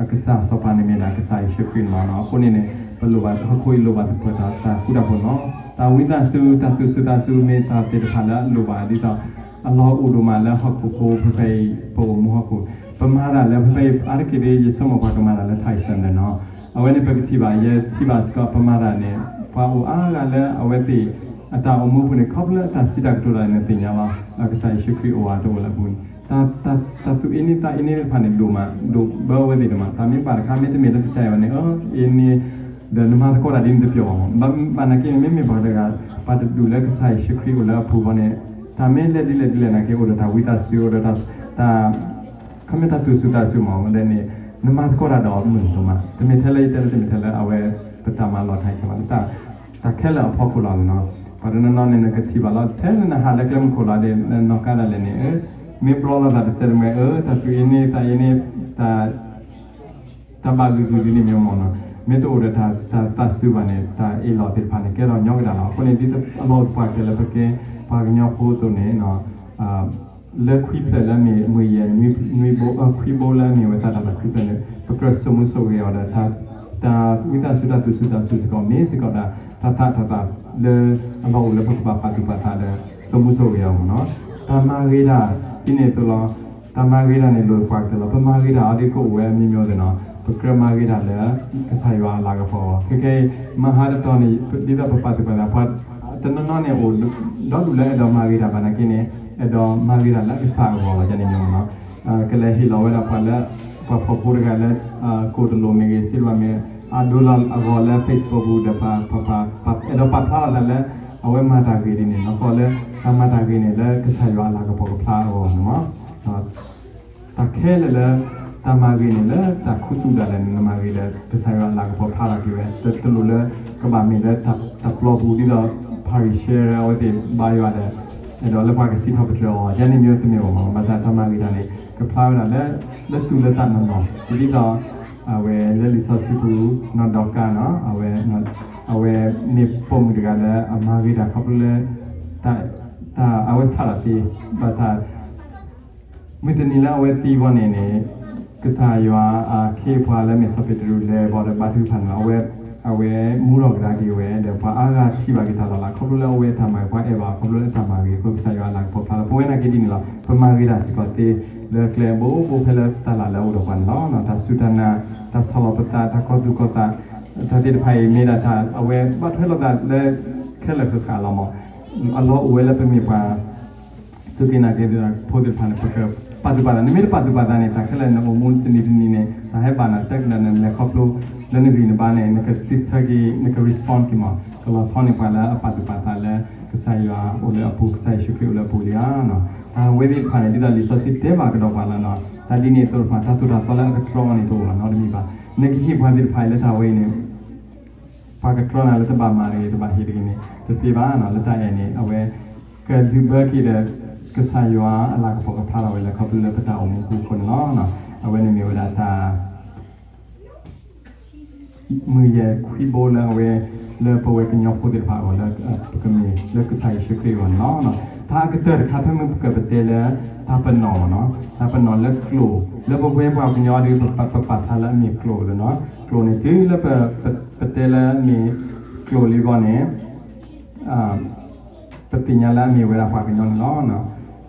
အကစၢ်စီၤပၤန့ၣ်မ့ၢ်ဒၣ်ကစၢ်ယ့ၣ်ၡူးခရံာ်န့ၣ်လီၤ. အဃိန့ၣ်န့ၣ် ပလိၣ်ဘၣ် ဟီၣ်ခိၣ်အံၤလိၣ်ဘၣ်သပှၢ်တၢ်ဃူတၢ်ဖိးန့ၣ်လီၤ. တၢ်ဝံသးစူၤ တၢ်သူၣ်စူၤသးစူၤမ့ၢ်တၢ်သ့ၣ်တဖၣ်လၢအလိၣ်ဘၣ်ဒ်သိး အလီၢ်အိၣ်ဒိၣ်မးလၢဟီၣ်ခိၣ်ဖိဖဲဖဲအံၤ ပအိၣ်မူဟီၣ်ခိၣ် ပမၤတၢ်လၢဖဲဖဲအံၤ အါတက့ၢ်ဒ်ယဆိကမိၣ်ပှၤကမၤတၢ်လၢ Tyson န့ၣ်လီၤ. အဝဲန့ၣ်ပကထံၣ်ဘၣ် ယထံၣ်ဘၣ်စ့ၢ်ကီး ပမၤတၢ်န့ၣ် ပှၤအိၣ်အါဂၤလၢအဝဲသ့ၣ် အတၢ်အိၣ်မူပူၤန့ၣ် ခီဖျိလၢတၢ်စံးတၢ်ကတိၤတၢ်န့ၣ် နသ့ၣ်ညါလီၤ. ကစၢ်ယ့ၣ်ၡူးခရံာ်အိၣ်ဝဲတအိၣ်လၢအပူၤန့ၣ် တၢ်သူၣ်အ့န့သးအ့န့သ့ၣ်တဖၣ်န့ၣ် ဒိၣ်မး ဒိၣ်ဘၣ်ဝဲသ့ၣ်ဒိၣ်မး. တၢ်မ့ၢ်ဘၣ်တခါ မ့တမ့ၢ်လၢပကဲအီၤန့ၣ် အ့န့ ဒီးနမၤသကိးတၢ်ဒ်န့ၣ်တပျီၤဘၣ်မး. ဘၣ်နာ်က့န့ၣ် မ့မ့ၢ်ပှၤတဂၤ ပှၤတဒူၣ်လၢကစၢ်ယ့ၣ်ၡူးခရံာ်အိၣ်လၢအပူၤဃီန့ၣ် တၢ်မ့ၢ်လဲၣ်ဒ်လဲၣ်ဒ်လဲၣ်နာ်က့ အိၣ်ဒီးတၢ်ဝံသးစူၤ အိၣ်ဒီးတၢ် ခီမ့ၢ်တၢ်သူၣ်စူၤသးစူၤမး ဝဲဒၣ်န့ၣ် နမၤသကိးတၢ်ဒီးမုာ်ဒိၣ်မး. တမ့ၢ်ထဲလၢယတဲလၢ တမ့ၢ်ထဲလၢအဝဲ ပတၢ်မၤလီၤ Tyson ဘၣ် တၢ်ခဲလၢာ်အဖီခိၣ်လီၤန့ၣ်နီၤ. ပှၤတနီၤနီၤန့ၣ် နကထံၣ်ဘၣ်လီၤ ထဲလၢနဟးလၢကျဲမုၢ်ခိၣ်လီၤဒီး နနီၢ်ကါဒၣ်လဲာ်န့ၣ် မ့ၢ်ဘျီလိာ်သးတစဲးတမှဲ အၢ တၢ်သူၣ်အ့န့သးအ့န့ တၢ် တၢ်ဘၣ်ဂုာ်ကျုာ်ဒ်န့ၣ်မ့ၢ်မးနီၤ, မ့ၢ်တအိၣ်ဒီးတၢ်သးစူၤဘၣ်န့ၣ် တၢ်အ့ၣ်လိာ်သ့ၣ်တဖၣ်န့ၣ် ကဲထီၣ်ညီကဒၣ်လီၤ. အဃိန့ၣ် ဒ်အလီၢ်အိၣ်သပှၢ်ကတၢၢ်လၢပကဲပှၤကညီဖိအသိးန့ၣ် လၢခွံဖျၢၣ်လၢအမ့ၢ်မုၢ်ယဲၢ်နွံဘိ ခွံဘိလၢအမ့ၢ်ဝဲတၢ်တၢ်သးခုဖျၢၣ်န့ၣ် ပကြၢးစိာ်မူစိာ်ဂဲၤအီၤဒီး တၢ်ဝံသးစူၤ တၢ်သူၣ်စူၤသးစူၤစ့ၢ်ကီး မ့ၢ်စ့ၢ်ကီးဒၣ် တၢ်သးတၢ်သးလၢအလီၢ်အိၣ်လၢပကဘၣ်ပာ်သူၣ်ပာ်သးဒီး စိာ်မူစိာ်ဂဲၤအီၤမးနီၤ. တၢ်မၤဂ့ၤတၢ်ဒ်န့ၣ်အသိးလီၤ. တၢ်မၤဂ့ၤတၢ်န့ၣ် လိၣ်ပှၤကတၢၢ်လီၤ. ပမၤဂ့ၤတၢ်အီၤဒ်ကအိၣ်ဝဲ မျိုးမျိုးသ့ၣ်နီၤ, ပကြၢးမၤဂ့ၤတၢ်လၢ ကစၢ်ယွၤအလၤကပီၤအဂီၢ်. ခဲကဲအံၤ မဟါတတီၤန့ၣ် ဒ်သိးပပာ်သူၣ်ပာ်သး ပှၤတနီၤနီၤန့ၣ် အိၣ်ဒီဒူၣ်လၢအဲၣ်ဒိးမၤဂ့ၤတၢ်ဘၣ်နာ်က့န့ၣ် အဲၣ်ဒိးမၤဂ့ၤတၢ်လၢအကစၢ်အဂီၢ်လီၤ ယန့ၣ်မ့ၢ်နီၤ. ကလဲၤဟ့ၣ်လီၤဝဲဒၣ်ပှၤလၢ ပှၤဖှီၣ်ဖိတဂၤလၢ ကိၣ်တလိာ်မ့ၢ်ဂ့ၤ စ့တဘၣ်မ့ၢ် အဒိလီၤအဂီၤလၢ Facebook ပူၤဒီး အဲၣ်ဒိးပာ်ဖျါလီၤသးလၢ အဝဲမၤတၢ်ဂ့ၤဒ်န့ၣ် နီၢ်ကီၢ်လၢ တၢ်မၤတၢ်ဂ့ၤန့ၣ် လၢကစၢ်ယွၤအလၤကပီၤကဖျါအဂီၢ်န့ၣ်မး တၢ်ခဲလၢာ်လၢ တၢ်မၤဂ့ၤန့ၣ် လၢတၢ်ခူသူၣ်ဒၣ်လဲာ်န့ၣ် နမၤဂ့ၤဒီး ကစၢ်ယွၤအလၤကပီၤဖျါထီၣ်က့ၤဝဲ တလိၣ်လၢ ကဘၣ်မ့ၢ်လၢတၢ်ပျီပူၤဒ်သိး Pharisees အဝဲသ့ၣ်ဘါယွၤဒီး အဲၣ်ဒိးလၢပှၤကစံးထီၣ်ပတြၢၤအီၤ ယန့ၣ်မ့ၢ်တမ့ၢ်ဘၣ်မး ဘၣ်ဆၣ်တၢ်မၤဂ့ၤတၢ်န့ၣ် ကဖျါဝဲဒၣ်လၢ လၢသူၣ်လၢသးနီၢ်နီၢ် ဒ်သိး အဝဲလၢလံာ်စီဆှံပူၤ နီၢ်ဒီကၤနီၤ အဝဲ အဝဲမ့ၢ်ပိာ်မုၣ်တဂၤလၢအမၤဂ့ၤတၢ်ခီဖျိလၢ တၢ်အဝဲဆးတၢ်သ့ ဘၣ်ဆၣ် မုၢ်တနံၤလၢအဝဲသံဘီန့ၣ်န့ၣ် ကစၢ်ယွၤအခ့အပှၤလၢမ့ၢ်စီၤပ့းတရူးလဲၤဘီဒီးဘါထုကဖၣ်န့ၣ်လီၤ. အဝဲ အဝဲမူထီၣ်ကဒါက့ၤဝဲဒီး ပှၤအါဂၤထံၣ်ဘၣ်က့ၤတၢ်လီၤလး ခီဖျိလၢအဝဲတၢ်မၤဂ့ၤ ပှၤအဲၣ်ဘၣ်အီၤ ခီဖျိလၢအတၢ်မၤဂ့ၤအဃိ ကစၢ်ယွၤအလၤကပီၤဖျါလီၤ. ပဝဲနာ်က့ဒ်န့ၣ်လီၤ. ပမၤဂ့ၤတၢ်စ့ၢ်ကီးသ့ လၢကျဲဘိဘိဖဲလၢတၢ်လၢ်လၢအအိၣ်ဒီးပှၤန့ၣ်လီၤ. တၢ်စူၢ်တၢ်နာ် တၢ်ဆီၣ်လီၤပသး တၢ်ကီၤသူၣ်ကီၤသး တၢ်သ့ၣ်တဖၣ်အံၤ မ့ၢ်ဒၣ်တၢ်အဝဲဘၣ်ထွဲလိာ်သးလၢ ခဲလၢာ်ဃၣ်ဃၣ်လီၤမး အလီၢ်အိၣ်ဝဲလၢပမ့ၢ်ပှၤ စူၢ်က့ၤနာ်က့ၤဖိသ့ၣ်တဖၣ်န့ၣ် ပကပာ်သူၣ်ပာ်သး နမ့ၢ်တပာ်သူၣ်ပာ်သးန့ၣ် တၢ်ခဲလၢာ်နအိၣ်မူတနံၤတနံၤန့ၣ် တၢ်ဟဲဘၣ်နၤတကနၣ်နလဲၤခီဖျိ လၢနဂံၢ်နဘါန့ၣ် နကစံးဆၢက့ၤ နက respond က့ၤမး ကလီၤဆီန့ၢ်ပှၤလၢအပာ်သူၣ်ပာ်သးလၢ ကစၢ်ယွၤအိၣ်လၢအပူၤ ကစၢ်ယ့ၣ်ၡူးခရံာ်အိၣ်လၢအပူၤလံဧါ. တၢ်ဝဲသ့ၣ်တဖၣ်န့ၣ် ဒ်သိးလံာ်စီဆှံတဲဘၣ်ကဒီးပှၤလၢနီၤ တၢ်ဒ်န့ၣ်အသိးတဖၣ် တၢ်သိၣ်တၢ်သီလၢအကတြီအီၤန့ၣ်တအိၣ်ဘၣ်နီတမံၤဘၣ်. နကဟ့ၣ်ပှၤသ့ၣ်တဖၣ်အံၤလၢတၢ်ဝဲအံၤန့ၣ် ပှၤကတြီနၤလၢတဘၣ်မၤတဂ့ၤ တဘၣ်ဟ့ၣ်တဂ့ၤန့ၣ် တသ့ဘၣ်နီၤ လၢတၢ်အဲၣ်န့ၣ် အဝဲ ကလုၢ်ဘၢက့ၤဒီး ကစၢ်ယွၤအလၤကပီၤကဖျါထီၣ်ဝဲလၢခီဖျိလၢပတၢ်အိၣ်မူပူၤအဃိန့ၣ်လီၤ. အဝဲန့ၣ်မ့ၢ်ဝဲဒၣ်တၢ် မုၢ်ယဲၢ်ခွံဘိလၢအဝဲ လၢပဝဲကညီဖိသ့ၣ်တဖၣ်အဂီၢ်လၢ ပကမ့ၢ်လၢကစၢ်ယ့ၣ်ၡူးခရံာ်အဂီၢ်န့ၣ်လီၤ. တၢ်အကတၢၢ်တခါ ဖဲမ့ၢ်ပကပတဲလၢ တၢ်ပနီၣ်မ့ၢ်နီၤ တၢ်ပနီၣ်လၢကျိာ် လၢပဝဲပှၤကညီဒ်ပပာ်ဖျါလၢအမ့ၢ်ကျိာ်လၢနီၤ ကျိာ်န့ၣ် တုၤလၢပ ပတဲလၢအမ့ၢ်ကျိာ်လံအဂီၢ်န့ၣ် ပသ့ၣ်ညါလၢအမ့ၢ်ဝဲဒၣ်ပှၤကညီန့ၣ်လီၤ.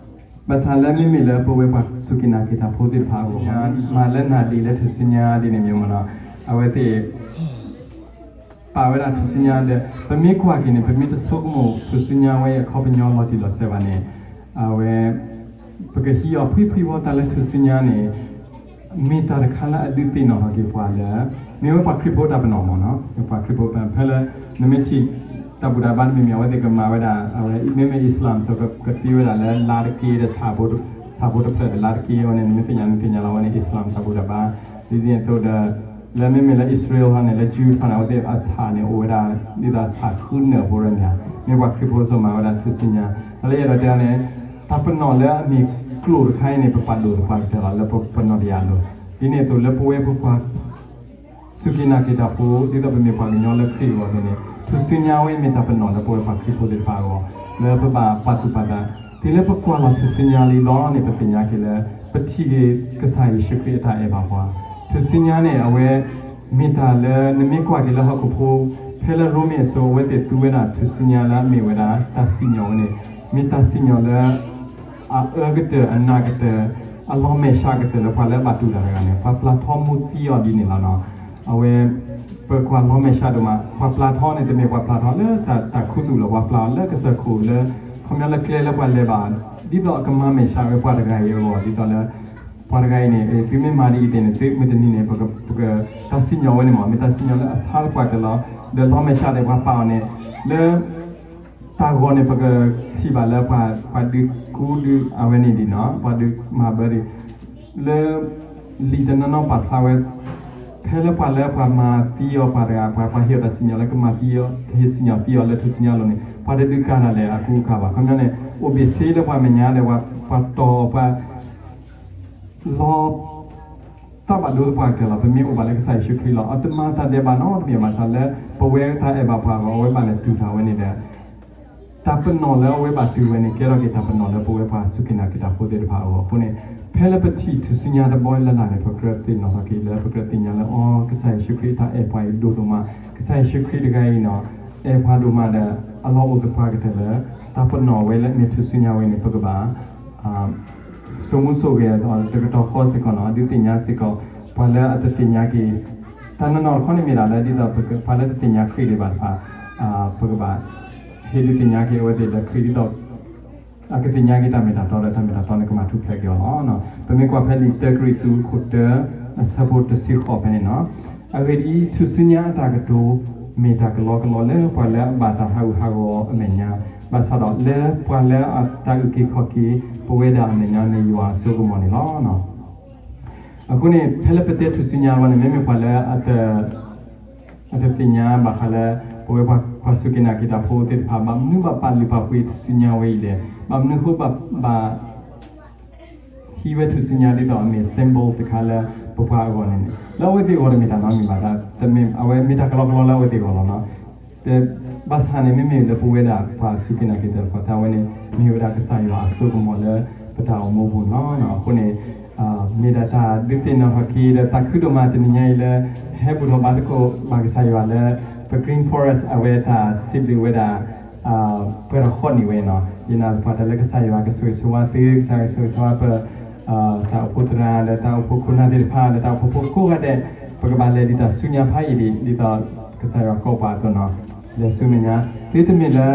ဘၣ်ဆၣ်လၢမ့မ့ၢ်လၢပဝဲပှၤစူၢ်က့ၤနာ်က့ၤတၢ်ဖိသ့ၣ်တဖၣ်အဂီၢ် မၤလၢနၤဒ်လၢထူၣ်စုညါဒ်န့ၣ်မ့ၢ်မ့ၢ်နီၤ, အဝဲသ့ၣ် ပာ်ဝဲဒၣ်ထူၣ်စုညါဒီး ပမ့ၢ်ကွၢ်က့ၤန့ၣ် ပမ့ၢ်တဆိကမိၣ်ထူၣ်စုညါဝဲအံၤအခီပညီလီၤတံၢ်လီၤဆဲးဘၣ်န့ၣ်, အဝဲ ပကဟံးအီၤဖှံဖှံဝီတၢ်လၢထူၣ်စုညါန့ၣ် မ့ၢ်တၢ်တခါလၢအဒုးသ့ၣ်နီၣ်ထီၣ်က့ၤပှၤလၢ မ့ၢ်ဝဲပှၤခရံာ်ဖိတၢ်ပနီၣ်မ့ၢ်နီၤ, ပှၤခရံာ်ဖိဖဲလၢ နမ့ၢ်ထံၣ် တၢ်ဘူၣ်တၢ်ဘါတမံၤမံၤ အဝဲသ့ၣ်ကမၤဝဲဒၣ် အဝဲမ့မ့ၢ် Islam စ့ၢ်ကီး ကသ့ဝဲဒၣ်လၢလါတက့ဒီး ဆၣ်ဖိတဖျၢၣ်ဒီးလါတက့အဝဲန့ၣ် နမ့ၢ်သ့ၣ်ညါ နသ့ၣ်ညါလီၤဝဲန့ၣ် Islam တၢ်ဘူၣ်တၢ်ဘါ ဒ်န့ၣ်အသိးဒီး လၢမ့မ့ၢ်လၢ Israel ဟီန့ၣ် လၢ Jew တဖၣ်န့ၣ် အဝဲသ့ၣ်အဆၣ်န့ၣ် အိၣ်ဝဲဒၣ် ဒ်သိးဆၣ်ဃုနၢၣ်ဖိရၢန့ၣ်ဧါ, မ့ၢ်ပှၤခရံာ်ဖိစိၤမၤဝဲဒၣ်ထူၣ်စုညါ, တၢ်လၢယအဲၣ်ဒိးတဲအီၤန့ၣ် တၢ်ပနီၣ်လၢအမ့ၢ်ကျိာ်တခါအံၤန့ၣ် ပပာ်ဒိၣ်သပှၢ်ကတၢၢ်လီၤ လၢပနီၣ်တယၢ်အလိၤ, ဒ်န့ၣ်အသိးလၢပဝဲပပှၤ စူၢ်က့ၤနာ်က့ၤတၢ်ဖိ ဒ်သိးပမ့ၢ်ပှၤကညီလၢခရံာ်အဂီၢ်န့ၣ် ထူၣ်စုညါဝဲမ့ၢ်တၢ်ပနီၣ်လၢပဝဲပှၤခရံာ်ဖိသ့ၣ်တဖၣ်အဂီၢ် လၢပဘၣ်ပာ်သူၣ်ပာ်သး, တုၤလၢပကွၢ်လီၤထူၣ်စုညါလံလီၤန့ၣ် ပသ့ၣ်ညါက့ၤလၢ ပထံၣ်က့ၤကစၢ်ယ့ၣ်ၡူးခရံာ်အတၢ်အဲၣ်ဘၣ်ပှၤ, ထူၣ်စုညါန့ၣ် အဝဲ မ့ၢ်တၢ်လၢနမ့ၢ်ကွၢ်က့ၤလၢဟီၣ်ခိၣ်ဖိ ဖဲလၢရိမ့ၤအစိၤ အဝဲသ့ၣ်သူဝဲဒၣ်ထူၣ်စုညါလၢအမ့ၢ်ဝဲဒၣ် တၢ်စံၣ်ညီၣ်ဝဲန့ၣ် မ့ၢ်တၢ်စံၣ်ညီၣ်လၢ အအၢကတၢၢ် အနးကတၢၢ် အလီၤမဲာ်ဆှးကတၢၢ်လၢပှၤလၢအဘၣ်တူၢ်တၢ်တဂၤန့ၣ် ပှၤပျၢ်ထီမိၢ်သံအီၤဒ်န့ၣ်လီၤနီၤ. အဝဲ ပကွၢ်လီၤမဲာ်ဆှးဒိၣ်မး ပှၤပျၢ်ထီန့ၣ် တမ့ၢ်ပှၤပျၢ်ထီလၢတၢ်ခူသူၣ်လီၤ ပှၤပျၢ်အီၤလၢကစၢၢ်ခိၣ်လၢ ခီပညီလၢကျဲလၢပှၤလဲၤဘၣ် ဒ်သိးအကမၤမဲာ်ဆှးဝဲပှၤတဂၤအံၤအဂီၢ် ဒ်သိးလၢ ပှၤတဂၤအံၤန့ၣ် သုမ့ၢ်မၤဒ်အံၤသ့ၣ်န့ၣ် သုမုၢ်တနံၤန့ၣ် ပက တၢ်စံၣ်ညီၣ်ဝဲန့ၣ်မ့ၢ် မ့ၢ်တၢ်စံၣ်ညီၣ်လၢအဆါသပှၢ်ကတၢၢ်လီၤ. ဒီးလီၤမဲာ်ဆှးဒီးပှၤပာ်အီၤန့ၣ် လၢ တၢ်ဂီၤန့ၣ် ပကထံၣ်ဘၣ်လၢပှၤ ပှၤဒုးကူဒုးအဝဲန့ၣ်ဒံးနီၤ ပှၤဒုးမၤဘၢဒံး လၢ လံာ်တနီၤနီၤပာ်ဖျါဝဲ ဖဲလၢပှၤလၢပှၤမၤသံအီၤပှၤတဂၤ ပှၤ ပှၤဟ့ၣ်အီၤတၢ်စံၣ်ညီၣ်လၢကမၤသံအီၤ ကဟ့ၣ်စံၣ်ညီၣ်သံအီၤလၢထူၣ်စုညါအလိၤန့ၣ် ပှၤတဒုးကၤတၢ်လၢအကူအကၤဘၣ်. ခီပညီန့ၣ် အိၣ်ဘ့ၣ်ဆ့လၢပှၤမဲာ်ညါဒီး ပှၤတီၢ်ပှၤ လီၤ တၢ်ဘၣ်ဒိသပှၢ်ကတၢၢ်လီၤ. ပမ့ၢ်အိၣ်ဘၣ်လၢကစၢ်ယ့ၣ်ၡူးခရံာ်လီၤ. အတမၤတၢ်ဒဲးဘးနီတမံၤဘၣ်ဆၣ်လၢ ပဝဲတၢ်အဲၣ်ဘၣ်ပှၤအဂီၢ် အဝဲဘၣ်လဲၤတူၢ်တၢ်ဝဲန့ၣ်ဒီး တၢ်ပနီၣ်လၢအဝဲဘၣ်တူၢ်ဝဲန့ၣ် ကဲထီၣ်က့ၤတၢ်ပနီၣ်လၢပဝဲပှၤစူၢ်က့ၤနာ်က့ၤတၢ်ဖိသ့ၣ်တဖၣ်အဂီၢ်အဃိန့ၣ် ဖဲလၢပထံၣ်ထူၣ်စုညါတဘီလၢ်လၢ်န့ၣ် ပကြၢးသ့ၣ်နီၣ်ထီၣ်က့ၤလၢ ပကြၢးသ့ၣ်ညါလၢ အိ ကစၢ်ယ့ၣ်ၡူးခရံာ်အတၢ်အဲၣ်ပှၤအံၤဒိၣ်ဒိၣ်မး, ကစၢ်ယ့ၣ်ၡူးခရံာ်တဂၤအံၤနီၤ အဲၣ်ပှၤဒိၣ်မးဒီး အလီၢ်အိၣ်သပှၢ်ကတၢၢ်လၢ တၢ်ပနီၣ်ဝဲလၢအမ့ၢ်ထူၣ်စုညါဝဲန့ၣ် ပကဘၣ် စိာ်မူစိာ်ဂဲၤအီၤတကတီၢ်ဃီစ့ၢ်ကီးနီၤ ဒုးသ့ၣ်ညါစ့ၢ်ကီး ပှၤလၢအတသ့ၣ်ညါက့ၤ တၢ်နီၢ်နီၢ်တခီန့ၣ်မ့ၢ်ဒၣ်လၢ ဒ်သိးပှၤလၢတသ့ၣ်ညါခရံာ်ဒံးဘၣ်တဖၣ် ပကဘၣ် ဟ့ၣ်ဒုးသ့ၣ်ညါက့ၤအဝဲသ့ၣ်ဒီးခရံာ်ဒ်သိး အကသ့ၣ်ညါက့ၤတၢ်မ့ၢ်တၢ်တီဒီး တၢ်မ့ၢ်တၢ်တီန့ၣ်ကမၤထူၣ်ဖျဲးက့ၤအီၤလီၤ. ပမ့ၢ်ကွၢ်ဖဲလံာ်တၢကရံၣ်သူးခိၣ်တၢ အဆၢဖိတဆံဃိးဖဲန့ၣ်နီၤ အဂ့ၢ်ဒ်အံၤ, ထူၣ်စုညါအတၢ်ကတိၤ မ့ၢ်တၢ်ကလီကလီလၢပှၤလၢအဘၣ်တၢ်ဟးဂူာ်ဟးဂီၤအမဲာ်ညါ, ဘၣ်ဆၣ်ဒီးလၢပှၤလၢအတၢ်အုၣ်က့ၤခီၣ်က့ၤ ပဝဲဒၣ်အမဲာ်ညါမ့ၢ်ယွၤအစိကမီၤန့ၣ်လီၤ. အဃိန့ၣ် ဖဲလၢပတဲထူၣ်စုညါအဂီၢ်န့ၣ် မ့မ့ၢ်ပှၤလၢအတ အတသ့ၣ်ညါဘၣ်ဃးလၢ ပဝဲပှၤစူၢ်က့ၤနာ်က့ၤတၢ်ဖိသ့ၣ်တဖၣ် ဘၣ်မနုၤဘၣ်ပာ်လုၢ်ပာ်ပှ့ၤထူၣ်စုညါဝဲအံၤလဲၣ်, ဘၣ်မနုၤဃိဘၣ် ဘၣ် ဟံးဝဲထူၣ်စုညါဒ်သိးအမ့ၢ် symbol တခါလၢပပှၤအဂီၢ်န့ၣ်န့ၣ် လၢအဝဲသ့ၣ်အဂီၢ်တမ့ၢ်တၢ်နီတမံၤဘၣ်, တမ့ၢ် အဝဲမ့ၢ်တၢ်ကလီကလီလၢအဝဲသ့ၣ်အဂီၢ်လီၤနီၤ. ဘၣ်ဆၣ်န့ၣ် မ့မ့ၢ်လၢပဝဲဒၣ်ပှၤစူၢ်က့ၤနာ်က့ၤတၢ်ဖိသ့ၣ်တဖၣ်ဝဲန့ၣ် မ့ၢ်ဝဲဒၣ်ကစၢ်ယွၤအစိကမီၤလၢပတၢ်အိၣ်မူပူၤန့ၣ်လီၤ. အဃိန့ၣ် မ့ၢ်ဒၣ်တၢ်ဒုးသ့ၣ်နီၣ်ထီၣ်က့ၤဒီးသးခုဒိၣ်မးတနံၤညါအံၤလၢ ဟဲဘူၣ်ထီၣ်ဘါသကိးဘၣ်ကစၢ်ယွၤလၢ ပ Green Forest အဝဲတၢ်စံးဘျုးဝဲဒၣ် ပှဲၤထီၣ်ဃိးနံၣ်ဝဲနီၤ, ယနာ်သပှၢ်တၢ်လၢကစၢ်ယွၤကဆိၣ်ဂ့ၤဆိၣ်ဝါသု, ကစၢ်ယွၤကဆိၣ်ဂ့ၤဆိၣ်ဝါပ တၢ်အိၣ်ဖှိၣ်သရၣ်ဒီးတၢ်အိၣ်ဖှိၣ်ခိၣ်နၢ်သ့ၣ်တဖၣ် ဒီးတၢ်အိၣ်ဖှိၣ်ဖိကိးဂၤဒဲး, ပကဘၣ်လဲၤဒ်တၢ်ဆူညါဖးယံာ်ဒံး ဒ်သိးကစၢ်ယွၤကိးပှၤအသိးနီၤ, လဲၤဆူမဲာ်ညါ, သုတမ့ၢ်လၢ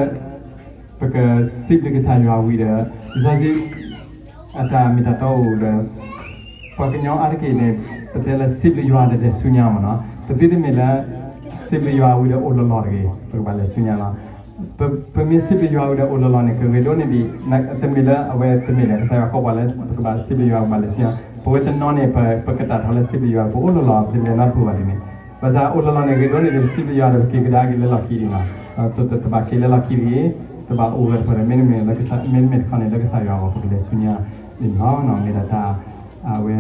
ပကစံးဘျုးကစၢ်ယွၤဝံၤဒီး လံာ်စီဆှံ အတၢ်မ့ၢ်တၢ်တီအိၣ်ဒီး ပှၤကညီအါတက့ၢ်န့ၣ် ပတဲလၢစံးဘျုးယွၤဒီးလဲၤဆူညါမ့ၢ်နီၤ, ပသုတမ့ၢ်လၢ စံးဘျုးယွၤဝံၤဒီးအိၣ်လီၤလီၤတဂ့ၤ, ပကဘၣ်လဲၤဆူညါလီၤ. ပမ့ၢ်စံးဘျုးယွၤဝံၤဒီးအိၣ်လီၤလီၤန့ၣ် ကဂ့ၤဒိၣ်န့ၢ်ဒံး, တမ့ၢ်လၢအဝဲတမ့ၢ်လၢ ကစၢ်ယွၤကိးပှၤလၢ ပကဘၣ်စံးဘျုးယွၤ ပကဘၣ်လဲၤဆူညါ, ပဝဲတနီၤန့ၣ် ပကတၢ်ထီၣ်လၢစံးဘျုးယွၤ ပအိၣ်လီၤလီၤ ပလဲၤနီတပူၤဘၣ်ဒ်န့ၣ်, ဘၣ်ဆၣ်အိၣ်လီၤလီၤန့ၣ် ဂ့ၤဒိၣ်န့ၢ်ဒံး ပစံးဘျုးယွၤဒီးပက့ၤကဒါက့ၤလၢလီၢ်ခံဒံးနီၤ, တဘၣ်က့ၤလၢလီၢ်ခံတဂ့ၤ, တဘၣ်အိၣ်ဂၢၢ်တဖၣ်ဒီး မ့တမ့ၢ်လၢ မ့တမ့ၢ်တခီန့ၣ် လၢကစၢ်ယွၤအဂီၢ် ပကလဲၤဆူညါန့ၣ်လီၤ. မ့ၢ်ဒၣ်တၢ် အဝဲ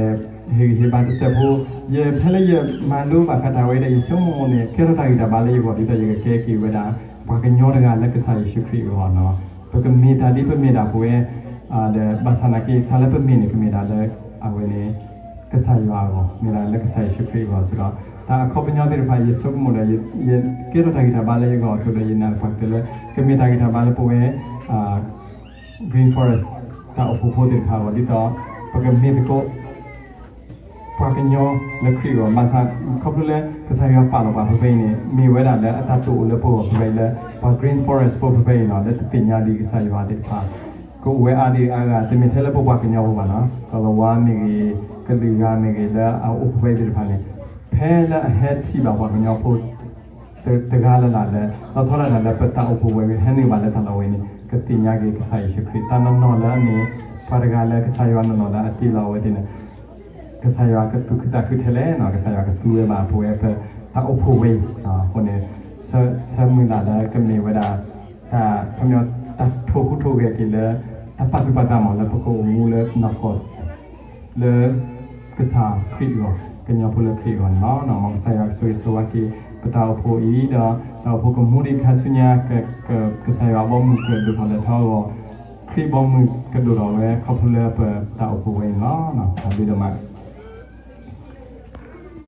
ဟ့ၣ်ဂံၢ်ဟ့ၣ်ဘါတစဲးဖိ, ယ ဖဲလၢယမၤလိဘၣ်ဃးတၢ်ဝဲဒီး ယဆိကမိၣ်န့ၣ် ကဲထီၣ်တၢ်ဂံၢ်တၢ်ဘါလၢယဂီၢ် ဒ်သိးယကကဲက့ၤဝဲဒၣ် ပှၤကညီတဂၤလၢကစၢ်ယ့ၣ်ၡူးခရံာ်အဂီၢ်နီၤ, ပကမ့ၢ်တၢ်ဒ်ပမ့ၢ်ဒၣ်ပဝဲ ဒီးဘၣ်ဆၣ်သနာ်က့ တၢ်လၢပမ့ၢ်န့ၣ် ကမ့ၢ်ဒၣ်လၢ အဝဲန့ၣ် ကစၢ်ယွၤအဂီၢ်, မ့ၢ်ဒၣ်လၢကစၢ်ယ့ၣ်ၡူးခရံာ်အဂီၢ်စ့ၢ်ကီး, တၢ်အခီပညီသ့ၣ်တဖၣ် ယဆိကမိၣ်ဒီး ယကဲထီၣ်တၢ်ဂံၢ်တၢ်ဘါလၢယဂီၢ်အသိးဒီး ယနာ်သပှၢ်ကတၢၢ်လၢ ကမ့ၢ်တၢ်ဂံၢ်တၢ်ဘါလၢပဝဲ Green Forest တၢ်အိၣ်ဖှိၣ်ဖိသ့ၣ်တဖၣ်အဂီၢ် ဒ်သိး ပကမ့ၢ်သကိး ပှၤကညီလၢခရံာ်အဂီၢ် ဘၣ်ဆၣ် ခီဖျိလၢကစၢ်ယွၤပာ်လီၤပှၤဖဲဖဲအံၤန့ၣ် မ့ၢ်ဝဲဒၣ်လၢအတၢ်တိာ်အိၣ်လၢပဂီၢ်ဖဲဖဲအံၤလၢ ပှၤ Green Forest ဖိဖဲဖဲအံၤနီၤ လၢတသ့ၣ်ညါဒံးကစၢ်ယွၤသ့ၣ်တဖၣ် ကအိၣ်ဝဲအါဒံးအါဂၤ တမ့ၢ်ထဲလၢပပှၤကညီဖိဘၣ်နီၤ ကလၤဝါမ့ၢ်ဂ့ၤ ကလုာ်ဂၤမ့ၢ်ဂ့ၤ လၢအအိၣ်ဖဲဖဲအံၤသ့ၣ်တဖၣ်န့ၣ် ဖဲလၢအဟဲထံၣ်ဘၣ်ပှၤကညီဖိ တဂၤလၢ်လၢ်လၢ လီၤဆီဒၣ်တၢ်လၢပတၢ်အိၣ်ဖှိၣ်ဝဲ ဟဲနုာ်ဘၣ်လၢတၢ်လီၢ်ဝဲန့ၣ် ကသ့ၣ်ညါက့ၤကစၢ်ယ့ၣ်ၡူးခရံာ် တၢ်နီၢ်နီၢ်လၢအမ့ၢ် ပှၤတဂၤလၢကစၢ်ယွၤနီၢ်နီၢ်လၢအတ့လီၤအဝဲသ့ၣ်န့ၣ် ကစၢ်ယွၤကသူၣ်ခုသးခုထဲလဲၣ်နီၤ ကစၢ်ယွၤကသူဝဲဘၣ်ပဝဲပတၢ်အိၣ်ဖှိၣ်ဝဲအံၤ အဃိန့ၣ် ဆၢမုၢ်လၢ်လၢကမ့ၢ်ဝဲဒၣ် တၢ်ခီပညီ တၢ်ထိၣ်ဟူးထိၣ်ဂဲၤက့ၤလၢ တၢ်ပာ်သူၣ်ပာ်သးမးလၢပကအိၣ်မူလၢနီၢ်ကီၢ် လၢကစၢ်ခရံာ်အဂီၢ် ကညီဖိလၢခရံာ်အဂီၢ်န့ၣ်လီၤ. မ်ကစၢ်ယွၤကဆိၣ်ဂ့ၤဆိၣ်ဝါက့ၤ ပတၢ်အိၣ်ဖှိၣ်အံၤဒီး တၢ်အိၣ်ဖှိၣ်ကမူဒံးခါဆူညါ ကစၢ်ယွၤအဘီအမုၢ်ကဒိၣ်ထီၣ်လဲၤထီၣ်အဂီၢ် ခရံာ်ဘီမုၢ်ကဒိၣ်ထီၣ်ဝဲခီဖျိလၢပတၢ်အိၣ်ဖှိၣ်ဝဲန့ၣ်လီၤ. တၢ်ဘျုးဒိၣ်မး